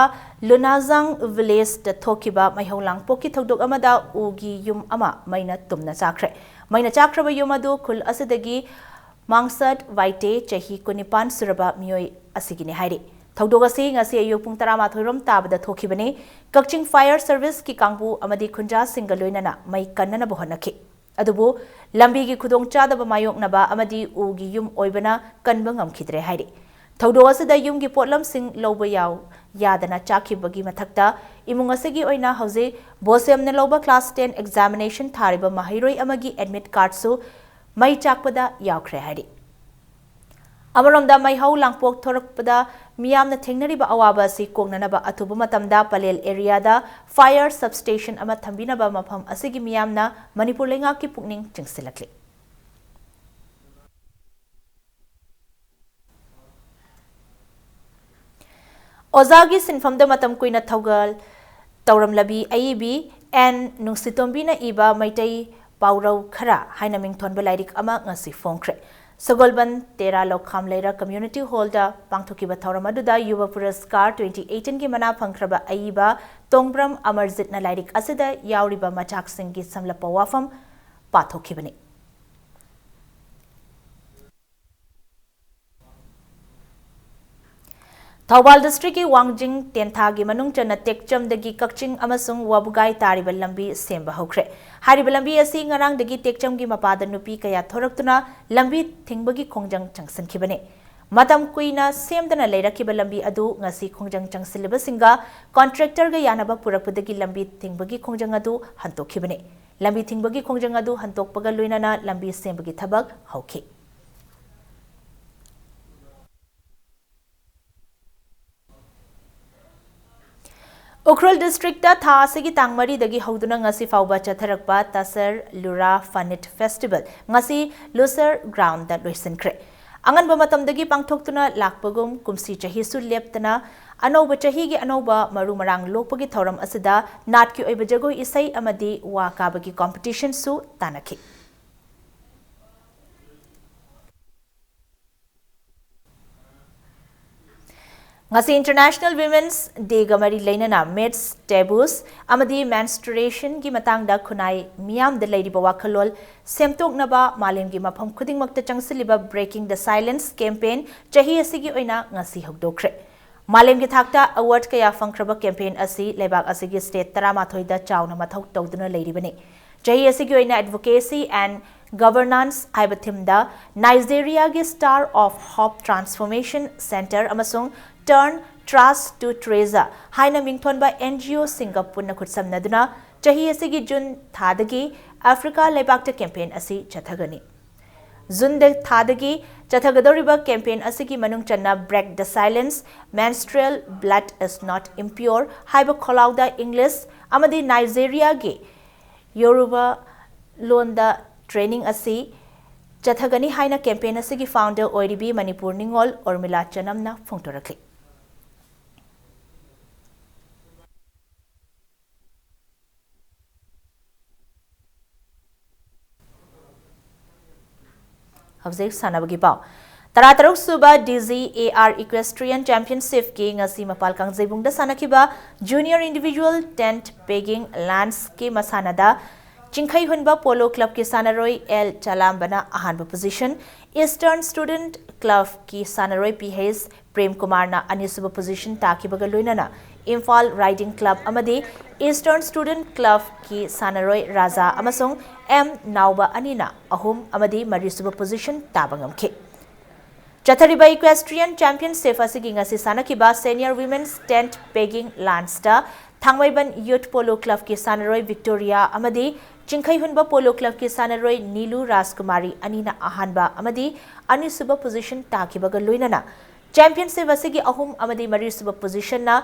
ꯂꯨꯅꯥꯖꯥꯡ villageꯇ ꯊꯣꯛꯈꯤꯕ ꯃꯩꯍꯧ ꯂꯥꯡꯄꯣꯛꯀꯤ ꯊꯧꯗꯣꯛ ꯑꯃꯗ ꯎꯒꯤ ꯌꯨꯝ ꯑꯃ ꯃꯩꯅ ꯇꯨꯝꯅ ꯆꯥꯛꯈ꯭ꯔꯦ꯫ ꯃꯩꯅ ꯆꯥꯛꯈ꯭ꯔꯕ ꯌꯨꯝ ꯑꯗꯨ ꯈꯨꯜ ꯑꯁꯤꯗꯒꯤ ꯃꯥꯡꯁꯠ ꯋꯥꯏꯇꯦ, ꯆꯍꯤ ꯀꯨꯟꯅꯤꯄꯥꯟ ꯁꯨꯔꯕ ꯃꯤꯑꯣꯏ ꯑꯁꯤꯒꯤꯅꯤ ꯍꯥꯏꯔꯤ꯫ ꯊꯧꯗꯣꯛ ꯑꯁꯤ ꯉꯁꯤ ꯑꯌꯨꯛ ꯄꯨꯡ ꯇꯔꯥꯃꯥꯊꯣꯏ ꯔꯣꯝ ꯇꯥꯕꯗ ꯊꯣꯛꯈꯤꯕꯅꯤ꯫ ꯀꯛꯆꯤꯡ Fire Serviceꯀꯤ ꯀꯥꯡꯕꯨ ꯑꯃꯗꯤ ꯈꯨꯟꯖꯥꯁꯤꯡꯒ ꯂꯣꯏꯅꯅ ꯃꯩ ꯀꯟꯅꯅꯕ ꯍꯣꯠꯅꯈꯤ꯫ ꯑꯗꯨꯕꯨ ꯂꯝꯕꯤꯒꯤ ꯈꯨꯗꯣꯡꯆꯥꯗꯕ ꯃꯥꯌꯣꯛꯅꯕ ꯑꯃꯗꯤ ꯎꯒꯤ ꯌꯨꯝ ꯑꯣꯏꯕꯅ ꯀꯟꯕ ꯉꯝꯈꯤꯗ꯭ꯔꯦ ꯍꯥꯏꯔꯤ꯫ ꯊꯧꯗꯣꯛ ꯑꯁꯤꯗ ꯌꯨꯝꯒꯤ ꯄꯣꯠꯂꯝꯁꯤꯡ ꯂꯧꯕ ꯌꯥꯎ-, ꯌꯥꯗꯅ ꯆꯥꯛꯈꯤꯕꯒꯤ ꯃꯊꯛꯇ ꯏꯃꯨꯡ ꯑꯁꯤꯒꯤ ꯑꯣꯏꯅ ꯍꯧꯖꯤꯛ ꯕꯣꯁꯦꯝꯅ ꯂꯧꯕ class ten examination ꯊꯥꯔꯤꯕ ꯃꯍꯩꯔꯣꯏ ꯑꯃꯒꯤ admit cardꯁꯨ ꯃꯩ ꯆꯥꯛꯄꯗ ꯌꯥꯎꯈ꯭ꯔꯦ ꯍꯥꯏꯔꯤ꯫ ꯑꯃꯔꯣꯝꯗ ꯃꯩꯍꯧ ꯂꯥꯡꯄꯣꯛ ꯊꯣꯔꯛꯄꯗ ꯃꯤꯌꯥꯝꯅ ꯊꯦꯡꯅꯔꯤꯕ ꯑꯋꯥꯕ ꯑꯁꯤ ꯀꯣꯛꯅꯅꯕ ꯑꯊꯨꯕ ꯃꯇꯝꯗ ꯄꯂꯦꯜ areaꯗ fire substation ꯑꯃ ꯊꯝꯕꯤꯅꯕ ꯃꯐꯝ ꯑꯁꯤꯒꯤ ꯃꯤꯌꯥꯝꯅ ꯃꯅꯤꯄꯨꯔ ꯂꯩꯉꯥꯛꯀꯤ ꯄꯨꯛꯅꯤꯡ ꯆꯤꯡꯁꯤꯜꯂꯛꯂꯤ꯫ ꯑꯣꯖꯥꯒꯤ ꯁꯤꯟꯐꯝꯗ ꯃꯇꯝ ꯀꯨꯏꯅ ꯊꯧꯒꯜ ꯇꯧꯔꯝꯂꯕꯤ ꯑꯏꯕꯤ ꯑꯦꯟ ꯅꯨꯡꯁꯤꯇꯣꯝꯕꯤꯅ ꯏꯕ ꯃꯩꯇꯩ ꯄꯥꯎꯔꯧ ꯈꯔ ꯍꯥꯏꯅ ꯃꯤꯡꯊꯣꯟꯕ ꯂꯥꯏꯔꯤꯛ ꯑꯃ ꯉꯁꯤ ꯐꯣꯡꯈ꯭ꯔꯦ꯫ ꯁꯒꯣꯜꯕꯟ ꯇꯦꯔꯥ ꯂꯧꯈꯥꯝ ꯂꯩꯔꯛ community hallꯗ ꯄꯥꯡꯊꯣꯛꯈꯤꯕ ꯊꯧꯔꯝ ꯑꯗꯨꯗ ꯌꯨꯕ ꯄꯨꯔꯁꯀꯥꯔ twenty eighteenꯒꯤ ꯃꯅꯥ ꯐꯪꯈ꯭ꯔꯕ ꯑꯏꯕ ꯇꯣꯡꯕ꯭ꯔꯝ ꯑꯃꯔꯖꯤꯠꯅ ꯂꯥꯏꯔꯤꯛ ꯑꯁꯤꯗ ꯌꯥꯎꯔꯤꯕ ꯃꯆꯥꯛꯁꯤꯡꯒꯤ ꯁꯝꯂꯞꯄ ꯋꯥꯐꯝ ꯄꯥꯊꯣꯛꯈꯤꯕꯅꯤ꯫ ꯊꯧꯕꯥꯜ districtꯀꯤ ꯋꯥꯡꯖꯤꯡ ꯇꯦꯟꯊꯥꯒꯤ ꯃꯅꯨꯡ ꯆꯟꯅ ꯇꯦꯛꯆꯝꯗꯒꯤ ꯀꯛꯆꯤꯡ ꯑꯃꯁꯨꯡ ꯋꯥꯕꯨꯒꯥꯏ ꯇꯥꯔꯤꯕ ꯂꯝꯕꯤ ꯁꯦꯝꯕ ꯍꯧꯈ꯭ꯔꯦ꯫ ꯍꯥꯏꯔꯤꯕ ꯂꯝꯕꯤ ꯑꯁꯤ ꯉꯔꯥꯡꯗꯒꯤ ꯇꯦꯛꯆꯝꯒꯤ ꯃꯄꯥꯗ ꯅꯨꯄꯤ ꯀꯌꯥ ꯊꯣꯔꯛꯇꯨꯅ ꯂꯝꯕꯤ ꯊꯤꯡꯕꯒꯤ ꯈꯣꯡꯖꯪ ꯆꯪꯁꯤꯟꯈꯤꯕꯅꯤ꯫ ꯃꯇꯝ ꯀꯨꯏꯅ ꯁꯦꯝꯗꯅ ꯂꯩꯔꯛꯈꯤꯕ ꯂꯝꯕꯤ ꯑꯗꯨ ꯉꯁꯤ ꯈꯣꯡꯖꯪ ꯆꯪꯁꯤꯜꯂꯤꯕꯁꯤꯡꯒ contractorꯒ ꯌꯥꯅꯕ ꯄꯨꯔꯛꯄꯗꯒꯤ ꯂꯝꯕꯤ ꯊꯤꯡꯕꯒꯤ ꯈꯣꯡꯖꯪ ꯑꯗꯨ ꯍꯟꯗꯣꯛꯈꯤꯕꯅꯤ꯫ ꯂꯝꯕꯤ ꯊꯤꯡꯕꯒꯤ ꯈꯣꯡꯖꯪ ꯑꯗꯨ ꯍꯟꯗꯣꯛꯄꯒ ꯂꯣꯏꯅꯅ ꯂꯝꯕꯤ ꯁꯦꯝꯕꯒꯤ ꯊꯕꯛ ꯍꯧꯈꯤ꯫ ꯎꯈ꯭ꯔꯨꯜ districtꯇ ꯊꯥ ꯑꯁꯤꯒꯤ ꯇꯥꯡ ꯃꯔꯤꯗꯒꯤ ꯍꯧꯗꯨꯅ ꯉꯁꯤ ꯐꯥꯎꯕ ꯆꯠꯊꯔꯛꯄ ꯇꯁꯔ ꯂꯨꯔꯥ ꯐꯅꯤꯠ festival, ꯉꯁꯤ ꯂꯨꯁꯔ groundꯗ ꯂꯣꯏꯁꯤꯟꯈ꯭ꯔꯦ꯫ ꯑꯉꯟꯕ ꯃꯇꯝꯗꯒꯤ ꯄꯥꯡꯊꯣꯛꯇꯨꯅ ꯂꯥꯛꯄꯒꯨꯝ ꯀꯨꯝꯁꯤ ꯆꯍꯤꯁꯨ ꯂꯦꯞꯇꯅ ꯑꯅꯧꯕ ꯆꯍꯤꯒꯤ ꯑꯅꯧꯕ ꯃꯔꯨ ꯃꯔꯥꯡ ꯂꯣꯛꯄꯒꯤ ꯊꯧꯔꯝ ꯑꯁꯤꯗ ꯅꯥꯠꯀꯤ ꯑꯣꯏꯕ ꯖꯒꯣꯏ ꯏꯁꯩ ꯑꯃꯗꯤ ꯋꯥ ꯀꯥꯕꯒꯤ competitionꯁꯨ ꯇꯥꯟꯅꯈꯤ꯫ ꯉꯁꯤ International Women's Dayꯒ ꯃꯔꯤ ꯂꯩꯅꯅ myths, taboos ꯑꯃꯗꯤ menstruationꯒꯤ ꯃꯇꯥꯡꯗ ꯈꯨꯟꯅꯥꯏ ꯃꯤꯌꯥꯝꯗ ꯂꯩꯔꯤꯕ ꯋꯥꯈꯜꯂꯣꯟ ꯁꯦꯝꯗꯣꯛꯅꯕ ꯃꯥꯂꯦꯝꯒꯤ ꯃꯐꯝ ꯈꯨꯗꯤꯡꯃꯛꯇ ꯆꯪꯁꯤꯜꯂꯤꯕ Breaking the Silence campaign ꯆꯍꯤ ꯑꯁꯤꯒꯤ ꯑꯣꯏꯅ ꯉꯁꯤ ꯍꯧꯗꯣꯛꯈ꯭ꯔꯦ꯫ ꯃꯥꯂꯦꯝꯒꯤ ꯊꯥꯛꯇ award ꯀꯌꯥ ꯐꯪꯈ꯭ꯔꯕ campaign ꯑꯁꯤ ꯂꯩꯕꯥꯛ ꯑꯁꯤꯒꯤ state ꯇꯔꯥꯃꯥꯊꯣꯏꯗ ꯆꯥꯎꯅ ꯃꯊꯧ ꯇꯧꯗꯨꯅ ꯂꯩꯔꯤꯕꯅꯤ꯫ ꯆꯍꯤ ꯑꯁꯤꯒꯤ ꯑꯣꯏꯅ Advocacy and Governance ꯍꯥꯏꯕ themeꯗ ꯅꯥꯏꯖꯦꯔꯤꯌꯥꯒꯤ Star of Hope Transformation Centre ꯑꯃꯁꯨꯡ Turn Trash to Treasure ꯍꯥꯏꯅ ꯃꯤꯡꯊꯣꯟꯕ NGOꯁꯤꯡꯒ ꯄꯨꯟꯅ ꯈꯨꯠꯁꯝꯅꯗꯨꯅ ꯆꯍꯤ ꯑꯁꯤꯒꯤ ꯖꯨꯟ ꯊꯥꯗꯒꯤ ꯑꯐ꯭ꯔꯤꯀꯥ ꯂꯩꯕꯥꯛꯇ campaign ꯑꯁꯤ ꯆꯠꯊꯒꯅꯤ꯫ ꯖꯨꯟ ꯊꯥꯗꯒꯤ ꯆꯠꯊꯒꯗꯧꯔꯤꯕ campaign ꯑꯁꯤꯒꯤ ꯃꯅꯨꯡ ꯆꯟꯅ Break the Silence, Menstrual Blood is not impure ꯍꯥꯏꯕ ꯈꯣꯜꯂꯥꯎꯗ English ꯑꯃꯗꯤ ꯅꯥꯏꯖꯦꯔꯤꯌꯥꯒꯤ ꯌꯣꯔꯨꯕꯥ ꯂꯣꯟꯗ training ꯑꯁꯤ ꯆꯠꯊꯒꯅꯤ ꯍꯥꯏꯅ campaign ꯑꯁꯤꯒꯤ founder ꯑꯣꯏꯔꯤꯕꯤ ꯃꯅꯤꯄꯨꯔ ꯅꯤꯉꯣꯜ ꯎꯔꯃꯤꯂꯥ ꯆꯅꯝꯅ ꯐꯣꯡꯗꯣꯔꯛꯂꯤ꯫ ꯍꯧꯖꯤꯛ ꯁꯥꯟꯅꯕꯒꯤ ꯄꯥꯎ꯫ ꯇꯔꯥꯇꯔꯨꯛ ꯁꯨꯕ DGAR Equestrian Championshipꯀꯤ ꯉꯁꯤ ꯃꯄꯥꯜ ꯀꯥꯡꯖꯩꯕꯨꯡꯗ ꯁꯥꯟꯅꯈꯤꯕ Junior Individual Tent Pegging Lance ꯀꯤ ꯃꯁꯥꯟꯅꯗ ꯆꯤꯡꯈꯩ ꯍꯨꯟꯕ ꯄꯣꯂꯣ ꯀ꯭ꯂꯕꯀꯤ ꯁꯥꯟꯅꯔꯣꯏ ꯑꯦꯜ ꯆꯂꯥꯝꯕꯅ ꯑꯍꯥꯟꯕ ꯄꯣꯖꯤꯁꯟ, ꯏꯁꯇꯔꯟ ꯁ꯭ꯇꯨꯗꯦꯟꯠ ꯀ꯭ꯂꯕꯀꯤ ꯁꯥꯟꯅꯔꯣꯏ ꯄꯤ ꯍꯩꯆ ꯄ꯭ꯔꯦꯝ ꯀꯨꯃꯥꯔꯅ ꯑꯅꯤꯁꯨꯕ ꯄꯣꯖꯤꯁꯟ ꯇꯥꯈꯤꯕꯒ ꯂꯣꯏꯅꯅ ꯏꯝꯐꯥꯜ ꯔꯥꯏꯗꯤꯡ ꯀ꯭ꯂꯕ ꯑꯃꯗꯤ ꯏꯁꯇꯔꯟ ꯁ꯭ꯇꯨꯗꯦꯟꯠ ꯀ꯭ꯂꯕꯀꯤ ꯁꯥꯟꯅꯔꯣꯏ ꯔꯥꯖꯥ ꯑꯃꯁꯨꯡ ꯑꯦꯝ ꯅꯥꯎꯕ ꯑꯅꯤꯅ ꯑꯍꯨꯝ ꯑꯃꯗꯤ ꯃꯔꯤꯁꯨꯕ ꯄꯣꯖꯤꯁꯟ ꯇꯥꯕ ꯉꯝꯈꯤ꯫ ꯆꯠꯊꯔꯤꯕ ꯏꯀ꯭ꯋꯦꯁꯇ꯭ꯔꯤꯌꯟ ꯆꯦꯝꯄꯤꯌꯟꯁꯤꯞ ꯑꯁꯤꯒꯤ ꯉꯁꯤ ꯁꯥꯟꯅꯈꯤꯕ ꯁꯦꯅꯤꯌꯔ ꯋꯤꯃꯦꯟꯁ ꯇꯦꯟꯠ ꯄꯦꯒꯤꯡ ꯂꯥꯟꯁꯇ ꯊꯥꯡꯃꯩꯕꯟ ꯌꯨꯠ ꯄꯣꯂꯣ ꯀ꯭ꯂꯕꯀꯤ ꯁꯥꯟꯅꯔꯣꯏ ꯚꯤꯛꯇꯣꯔꯤꯌꯥ ꯑꯃꯗꯤ ꯆꯤꯡꯈꯩ ꯍꯨꯟꯕ ꯄꯣꯂꯣ ꯀ꯭ꯂꯕꯀꯤ ꯁꯥꯟꯅꯔꯣꯏ ꯅꯤꯂꯨ ꯔꯥꯖꯀꯨꯃꯥꯔꯤ ꯑꯅꯤꯅ ꯑꯍꯥꯟꯕ ꯑꯃꯗꯤ ꯑꯅꯤꯁꯨꯕ ꯄꯣꯖꯤꯁꯟ ꯇꯥꯈꯤꯕꯒ ꯂꯣꯏꯅꯅ ꯆꯦꯝꯄꯤꯌꯟꯁꯤꯞ ꯑꯁꯤꯒꯤ ꯑꯍꯨꯝ ꯑꯃꯗꯤ ꯃꯔꯤꯁꯨꯕ ꯄꯣꯖꯤꯁꯟꯅ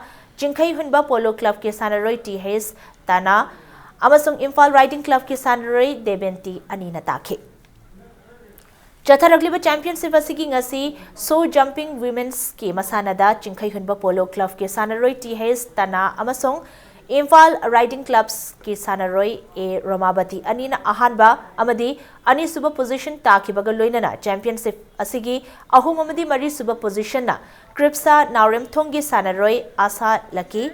ꯆꯤꯡꯈꯩ ꯍꯨꯟꯕ ꯄꯣꯂꯣ ꯀ꯭ꯂꯕꯀꯤ ꯁꯥꯟꯅꯔꯣꯏ ꯇꯤ ꯍꯩꯆ ꯇꯥꯅꯥ ꯑꯃꯁꯨꯡ ꯏꯝꯐꯥꯜ ꯔꯥꯏꯗꯤꯡ ꯀ꯭ꯂꯕꯀꯤ ꯁꯥꯟꯅꯔꯣꯏ ꯗꯦꯕꯦꯟꯇꯤ ꯑꯅꯤꯅ ꯇꯥꯈꯤ꯫ ꯆꯠꯊꯔꯛꯂꯤꯕ ꯆꯦꯝꯄꯤꯌꯟꯁꯤꯞ ꯑꯁꯤꯒꯤ ꯉꯁꯤ ꯁꯣ ꯖꯝꯄꯤꯡ ꯋꯤꯃꯦꯟꯁꯀꯤ ꯃꯁꯥꯟꯅꯗ ꯆꯤꯡꯈꯩ ꯍꯨꯟꯕ ꯄꯣꯂꯣ ꯀ꯭ꯂꯕꯀꯤ ꯁꯥꯟꯅꯔꯣꯏ ꯇꯤ ꯍꯩꯆ ꯇꯅꯥ ꯑꯃꯁꯨꯡ ꯏꯝꯐꯥꯜ ꯔꯥꯏꯗꯤꯡ ꯀ꯭ꯂꯕꯁꯀꯤ ꯁꯥꯟꯅꯔꯣꯏ ꯑꯦ ꯔꯣꯃꯥꯕꯇꯤ ꯑꯅꯤꯅ ꯑꯍꯥꯟꯕ ꯑꯃꯗꯤ ꯑꯅꯤꯁꯨꯕ ꯄꯣꯖꯤꯁꯟ ꯇꯥꯈꯤꯕꯒ ꯂꯣꯏꯅꯅ ꯆꯦꯝꯄꯤꯌꯟꯁꯤꯞ ꯑꯁꯤꯒꯤ ꯑꯍꯨꯝ ꯑꯃꯗꯤ ꯃꯔꯤꯁꯨꯕ ꯄꯣꯖꯤꯁꯟꯅ ꯀ꯭ꯔꯤꯞꯁꯥ ꯅꯥꯎꯔꯦꯝꯊꯣꯡꯒꯤ ꯁꯥꯟꯅꯔꯣꯏ ꯑꯥꯁꯥ ꯂꯀꯤ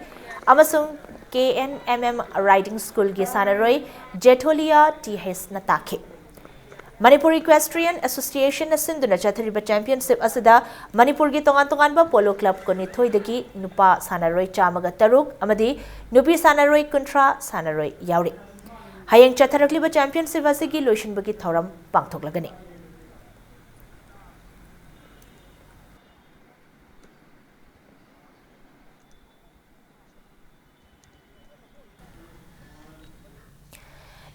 ꯑꯃꯁꯨꯡ ꯀꯦ ꯑꯦꯟ ꯑꯦꯝ ꯑꯦꯝ ꯔꯥꯏꯗꯤꯡ ꯁ꯭ꯀꯨꯜꯒꯤ ꯁꯥꯟꯅꯔꯣꯏ ꯖꯦꯊꯣꯂꯤꯌꯥ ꯇꯤ ꯍꯩꯆꯅ ꯇꯥꯈꯤ꯫ ꯃꯅꯤꯄꯨꯔ ꯏꯀ꯭ꯋꯦꯁꯇ꯭ꯔꯤꯌꯟ ꯑꯦꯁꯣꯁꯤꯌꯦꯁꯟꯅ ꯁꯤꯟꯗꯨꯅ ꯆꯠꯊꯔꯤꯕ ꯆꯦꯝꯄꯤꯌꯟꯁꯤꯞ ꯑꯁꯤꯗ ꯃꯅꯤꯄꯨꯔꯒꯤ ꯇꯣꯉꯥꯟ ꯇꯣꯉꯥꯟꯕ ꯄꯣꯂꯣ ꯀ꯭ꯂꯕ ꯀꯨꯟꯅꯤꯊꯣꯏꯗꯒꯤ ꯅꯨꯄꯥ ꯁꯥꯟꯅꯔꯣꯏ ꯆꯥꯝꯃꯒ ꯇꯔꯨꯛ ꯑꯃꯗꯤ ꯅꯨꯄꯤ ꯁꯥꯟꯅꯔꯣꯏ ꯀꯨꯟꯊ꯭ꯔꯥ ꯁꯥꯟꯅꯔꯣꯏ ꯌꯥꯎꯔꯤ꯫ ꯍꯌꯦꯡ ꯆꯠꯊꯔꯛꯂꯤꯕ ꯆꯦꯝꯄꯤꯌꯟꯁꯤꯞ ꯑꯁꯤꯒꯤ ꯂꯣꯏꯁꯤꯟꯕꯒꯤ ꯊꯧꯔꯝ ꯄꯥꯡꯊꯣꯛꯂꯒꯅꯤ꯫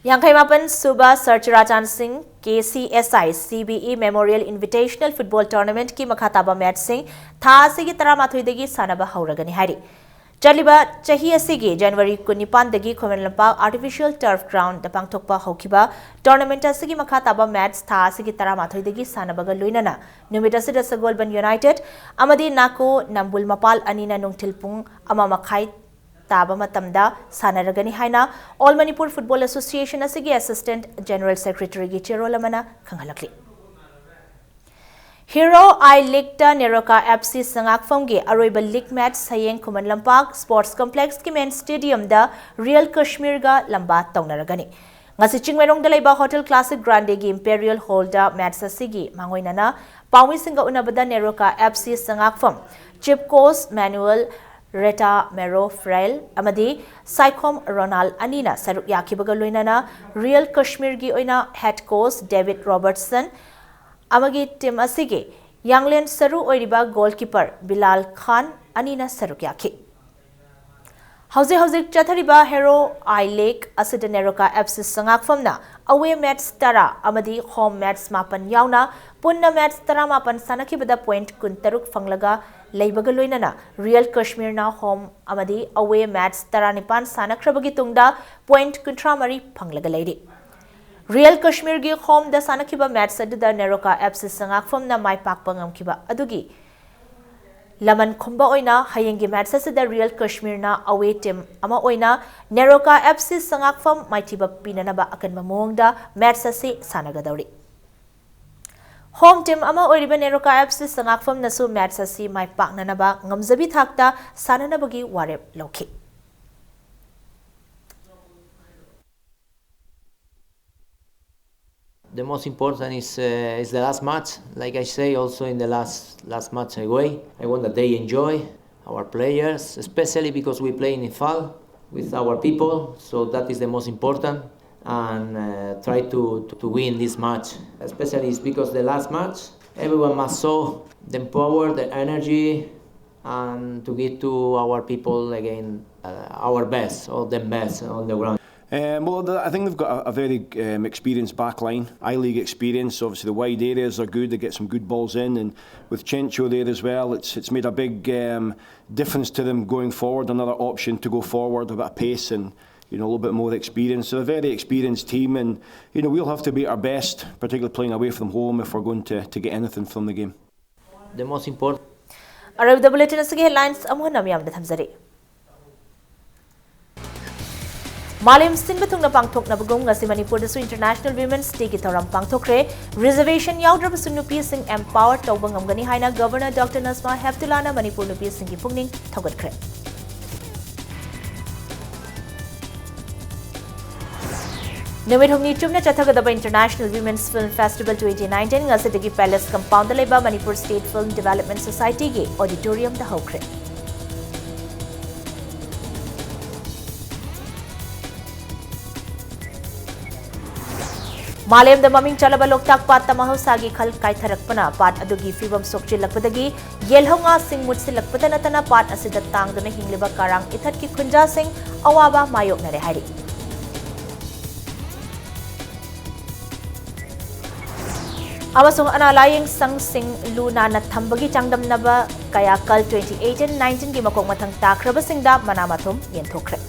ꯌꯥꯡꯈꯩ ꯃꯥꯄꯟ ꯁꯨꯕ ꯁꯔ ꯆꯨꯔꯥꯆꯥꯟ ꯁꯤꯡ K C S I C B E memorial invitational football ꯇꯣꯔꯅꯥꯃꯦꯟꯠꯀꯤ ꯃꯈꯥ ꯇꯥꯕ ꯃꯦꯠꯆꯁꯤꯡ ꯊꯥ ꯑꯁꯤꯒꯤ ꯇꯔꯥꯃꯥꯊꯣꯏꯗꯒꯤ ꯁꯥꯟꯅꯕ ꯍꯧꯔꯒꯅꯤ ꯍꯥꯏꯔꯤ꯫ ꯆꯠꯂꯤꯕ ꯆꯍꯤ ꯑꯁꯤꯒꯤ ꯖꯅꯋꯥꯔꯤ ꯀꯨꯟꯅꯤꯄꯥꯟꯗꯒꯤ ꯈꯨꯃꯟ ꯂꯝꯄꯥꯛ ꯑꯥꯔꯇꯤꯐꯤꯁꯤꯌꯦꯜ ꯇꯔꯐ ꯒ꯭ꯔꯥꯎꯟꯗ ꯄꯥꯡꯊꯣꯛꯄ ꯍꯧꯈꯤꯕ ꯇꯣꯔꯅꯥꯃꯦꯟꯠ ꯑꯁꯤꯒꯤ ꯃꯈꯥ ꯇꯥꯕ ꯃꯦꯠꯆ ꯊꯥ ꯑꯁꯤꯒꯤ ꯇꯔꯥꯃꯥꯊꯣꯏꯗꯒꯤ ꯁꯥꯟꯅꯕꯒ ꯂꯣꯏꯅꯅ ꯅꯨꯃꯤꯠ ꯑꯁꯤꯗ ꯁꯒꯣꯜꯕꯟ ꯌꯨꯅꯥꯏꯇꯦꯗ ꯑꯃꯗꯤ ꯅꯥꯀꯣ ꯅꯝꯕꯨꯜ ꯃꯄꯥꯜ ꯑꯅꯤꯅ ꯅꯨꯡꯊꯤꯜ ꯄꯨꯡ ꯑꯃ ꯃꯈꯥꯏ ꯇꯥꯕ ꯃꯇꯝꯗ ꯁꯥꯟꯅꯔꯒꯅꯤ ꯍꯥꯏꯅ ꯑꯣꯜ ꯃꯅꯤꯄꯨꯔ ꯐꯨꯠꯕꯣꯜ ꯑꯦꯁꯣꯁꯤꯌꯦꯁꯟ ꯑꯁꯤꯒꯤ ꯑꯦꯁꯤꯁꯇꯦꯟꯠ ꯖꯦꯅꯔꯦꯜ ꯁꯦꯀ꯭ꯔꯦꯇꯔꯤꯒꯤ ꯆꯦꯔꯣꯜ ꯑꯃꯅ ꯈꯪꯍꯜꯂꯛꯂꯤ꯫ ꯍꯤꯔꯣ ꯑꯥꯏ ꯂꯤꯒꯇ ꯅꯦꯔꯣꯀꯥ ꯑꯦꯐ ꯁꯤ ꯁꯉꯥꯛꯐꯝꯒꯤ ꯑꯔꯣꯏꯕ ꯂꯤꯒ ꯃꯦꯠꯆ ꯍꯌꯦꯡ ꯈꯨꯃꯟ ꯂꯝꯄꯥꯛ ꯁ꯭ꯄꯣꯔꯠꯁ ꯀꯝꯄ꯭ꯂꯦꯛꯁꯀꯤ ꯃꯦꯟ ꯁ꯭ꯇꯦꯗꯤꯌꯝꯗ ꯔꯤꯌꯦꯜ ꯀꯁꯃꯤꯔꯒ ꯂꯝꯕꯥ ꯇꯧꯅꯔꯒꯅꯤ꯫ ꯉꯁꯤ ꯆꯤꯡꯃꯩꯔꯣꯡꯗ ꯂꯩꯕ ꯍꯣꯇꯦꯜ ꯀ꯭ꯂꯥꯁꯤꯛ ꯒ꯭ꯔꯥꯟꯗꯦꯒꯤ ꯏꯝꯄꯦꯔꯤꯌꯦꯜ ꯍꯣꯜꯗ ꯃꯦꯠꯆ ꯑꯁꯤꯒꯤ ꯃꯥꯡꯑꯣꯏꯅꯅ ꯄꯥꯎꯃꯤꯁꯤꯡꯒ ꯎꯅꯕꯗ ꯅꯦꯔꯣꯀꯥ ꯑꯦꯐ ꯁꯤ ꯆꯉꯥꯛꯐꯝ chief coach Manuel Retamero Fraile ꯑꯃꯗꯤ ꯁꯥꯏꯈꯣꯝ ꯔꯣꯅꯥꯜ ꯑꯅꯤꯅ ꯁꯔꯨꯛ ꯌꯥꯈꯤꯕꯒ ꯂꯣꯏꯅꯅ ꯔꯤꯌꯦꯜ ꯀꯥꯁꯃꯤꯔꯒꯤ ꯑꯣꯏꯅ ꯍꯦꯗ ꯀꯣꯆ ꯗꯦꯕꯤꯗ ꯔꯣꯕꯔꯠꯁꯟ ꯑꯃꯒꯤ ꯇꯤꯝ ꯑꯁꯤꯒꯤ ꯌꯥꯡꯂꯦꯟ ꯁꯔꯨ ꯑꯣꯏꯔꯤꯕ ꯒꯣꯜꯀꯤꯄꯔ ꯕꯤꯂꯥꯜ ꯈꯥꯟ ꯑꯅꯤꯅ ꯁꯔꯨꯛ ꯌꯥꯈꯤ꯫ ꯍꯧꯖꯤꯛ ꯍꯧꯖꯤꯛ ꯆꯠꯊꯔꯤꯕ ꯍꯦꯔꯣ ꯑꯥꯏ ꯂꯤꯒ ꯑꯁꯤꯗ ꯅꯦꯔꯣꯀꯥ ꯑꯦꯐ ꯁꯤ ꯆꯉꯥꯛꯐꯝꯅ ꯑꯋꯦ ꯃꯦꯠꯆ ꯇꯔꯥ ꯑꯃꯗꯤ ꯍꯣꯝ ꯃꯦꯠꯆ ꯃꯥꯄꯟ ꯌꯥꯎꯅ ꯄꯨꯟꯅ ꯃꯦꯠꯆ ꯇꯔꯥꯃꯥꯄꯟ ꯁꯥꯟꯅꯈꯤꯕꯗ ꯄꯣꯏꯟꯠ ꯀꯨꯟꯇꯔꯨꯛ ꯐꯪꯂꯒ ꯂꯩꯕꯒ ꯂꯣꯏꯅꯅ ꯔꯤꯌꯦꯜ ꯀꯥꯁꯃꯤꯔꯅ ꯍꯣꯝ ꯑꯃꯗꯤ ꯑꯋꯦ ꯃꯦꯠꯆ ꯇꯔꯥꯅꯤꯄꯥꯟ ꯁꯥꯟꯅꯈ꯭ꯔꯕꯒꯤ ꯇꯨꯡꯗ ꯄꯣꯏꯟꯠ ꯀꯨꯟꯊ꯭ꯔꯥ ꯃꯔꯤ ꯐꯪꯂꯒ ꯂꯩꯔꯤ꯫ ꯔꯤꯌꯦꯜ ꯀꯥꯁꯃꯤꯔꯒꯤ ꯍꯣꯝꯗ ꯁꯥꯟꯅꯈꯤꯕ ꯃꯦꯠꯆ ꯑꯗꯨꯗ ꯅꯦꯔꯣꯀꯥ ꯑꯦꯐ ꯁꯤ ꯆꯉꯥꯛꯐꯝꯅ ꯃꯥꯏ ꯄꯥꯛꯄ ꯉꯝꯈꯤꯕ ꯑꯗꯨꯒꯤ ꯂꯃꯟ ꯈꯨꯝꯕ ꯑꯣꯏꯅ ꯍꯌꯦꯡꯒꯤ ꯃꯦꯠꯆ ꯑꯁꯤꯗ ꯔꯤꯌꯦꯜ ꯀꯥꯁꯃꯤꯔꯅ ꯑꯋꯦ ꯇꯤꯝ ꯑꯃ ꯑꯣꯏꯅ ꯅꯦꯔꯣꯀꯥ ꯑꯦꯐ ꯁꯤ ꯆꯉꯥꯛꯐꯝ ꯃꯥꯏꯊꯤꯕ ꯄꯤꯅꯅꯕ ꯑꯀꯟꯕ ꯃꯑꯣꯡꯗ ꯃꯦꯠꯆ ꯑꯁꯤ ꯁꯥꯟꯅꯒꯗꯧꯔꯤ꯫ ꯍꯣꯝ ꯇꯤꯝ ꯑꯃ ꯑꯣꯏꯔꯤꯕ ꯅꯦꯔꯣꯀꯥ ꯑꯦꯐ ꯁꯤ ꯆꯉꯥꯛꯐꯝꯅꯁꯨ ꯃꯦꯠꯆ ꯑꯁꯤ ꯃꯥꯏ ꯄꯥꯛꯅꯅꯕ ꯉꯝꯖꯕꯤ ꯊꯥꯛꯇ ꯁꯥꯟꯅꯅꯕꯒꯤ ꯋꯥꯔꯦꯞ ꯂꯧꯈꯤ꯫ The most important is uh, is the last match. Like I say, also in the last last match away, I want that they enjoy our players, especially because we play in Imphal with our people. So that is the most important, and uh, try to, to to win this match. Especially it's because the last match, everyone must show the power, the energy, and to give to our people again uh, our best or the best on the ground. Um, well, I think they've got a, a very um, experienced back line, I League experience. Obviously, the wide areas are good, they get some good balls in, and with Chencho there as well, it's, it's made a big um, difference to them going forward, another option to go forward, a bit of pace and you know, a little bit more experience. They're a very experienced team, and you know, we'll have to be at our best, particularly playing away from home, if we're going to, to get anything from the game. The most important ꯑꯔꯣꯏꯕꯗ bulletin ꯑꯁꯤꯒꯤ headlines ꯑꯃꯨꯛ ꯍꯟꯅ ꯃꯤꯌꯥꯝꯗ ꯊꯝꯖꯔꯤ꯫ ꯃꯥꯂꯦꯝ ꯁꯤꯟꯕ ꯊꯨꯡꯅ ꯄꯥꯡꯊꯣꯛꯅꯕꯒꯨꯝ ꯉꯁꯤ ꯃꯅꯤꯄꯨꯔꯗꯁꯨ ꯏꯟꯇꯔꯅꯦꯁꯅꯦꯜ ꯋꯤꯃꯦꯟꯁ ꯗꯦꯒꯤ ꯊꯧꯔꯝ ꯄꯥꯡꯊꯣꯛꯈ꯭ꯔꯦ꯫ ꯔꯤꯖꯔꯕꯦꯁꯟ ꯌꯥꯎꯗ꯭ꯔꯕꯁꯨ ꯅꯨꯄꯤꯁꯤꯡ ꯑꯦꯝꯄꯥꯋꯔ ꯇꯧꯕ ꯉꯝꯒꯅꯤ ꯍꯥꯏꯅ ꯒꯕꯔꯅꯔ ꯗꯣꯛꯇꯔ ꯅꯁꯃꯥ ꯍꯦꯞꯇꯨꯂꯥꯅ ꯃꯅꯤꯄꯨꯔ ꯅꯨꯄꯤꯁꯤꯡꯒꯤ ꯄꯨꯛꯅꯤꯡ ꯊꯧꯒꯠꯈ꯭ꯔꯦ꯫ ꯅꯨꯃꯤꯠ ꯍꯨꯝꯅꯤ ꯆꯨꯞꯅ ꯆꯠꯊꯒꯗꯕ International Women's Film Festival twenty nineteen ꯉꯁꯤꯗꯒꯤ Palace Compoundꯗ ꯂꯩꯕ Manipur State Film Development Societyꯒꯤ auditoriumꯗ ꯍꯧꯈ꯭ꯔꯦ꯫ ꯃꯥꯂꯦꯝꯗ ꯃꯃꯤꯡ ꯆꯠꯂꯕ ꯂꯣꯛꯇꯥꯛ ꯄꯥꯠꯇ ꯃꯍꯧꯁꯥꯒꯤ ꯈꯜ ꯀꯥꯏꯊꯔꯛꯄꯅ ꯄꯥꯠ ꯑꯗꯨꯒꯤ ꯐꯤꯕꯝ ꯁꯣꯛꯆꯤꯜꯂꯛꯄꯗꯒꯤ ꯌꯦꯜꯍꯧ ꯉꯥꯁꯤꯡ ꯃꯨꯠꯁꯤꯜꯂꯛꯄꯗ ꯅꯠꯇꯅ ꯄꯥꯠ ꯑꯁꯤꯗ ꯇꯥꯡꯗꯨꯅ ꯍꯤꯡꯂꯤꯕ ꯀꯥꯔꯥꯡ ꯏꯊꯠꯀꯤ ꯈꯨꯟꯖꯥꯁꯤꯡ ꯑꯋꯥꯕ ꯃꯥꯌꯣꯛꯅꯔꯦ ꯍꯥꯏꯔꯤ꯫ ꯑꯃꯁꯨꯡ ꯑꯅꯥ ꯂꯥꯌꯦꯡ ꯁꯪꯁꯤꯡ ꯂꯨ ꯅꯥꯟꯅ ꯊꯝꯕꯒꯤ ꯆꯥꯡꯗꯝꯅꯕ ꯀꯌꯥꯀꯜ twenty eighteen nineteenꯒꯤ ꯃꯀꯣꯛ ꯃꯊꯪ ꯇꯥꯈ꯭ꯔꯕꯁꯤꯡꯗ ꯃꯅꯥ ꯃꯊꯨꯝ ꯌꯦꯟꯊꯣꯛꯈ꯭ꯔꯦ꯫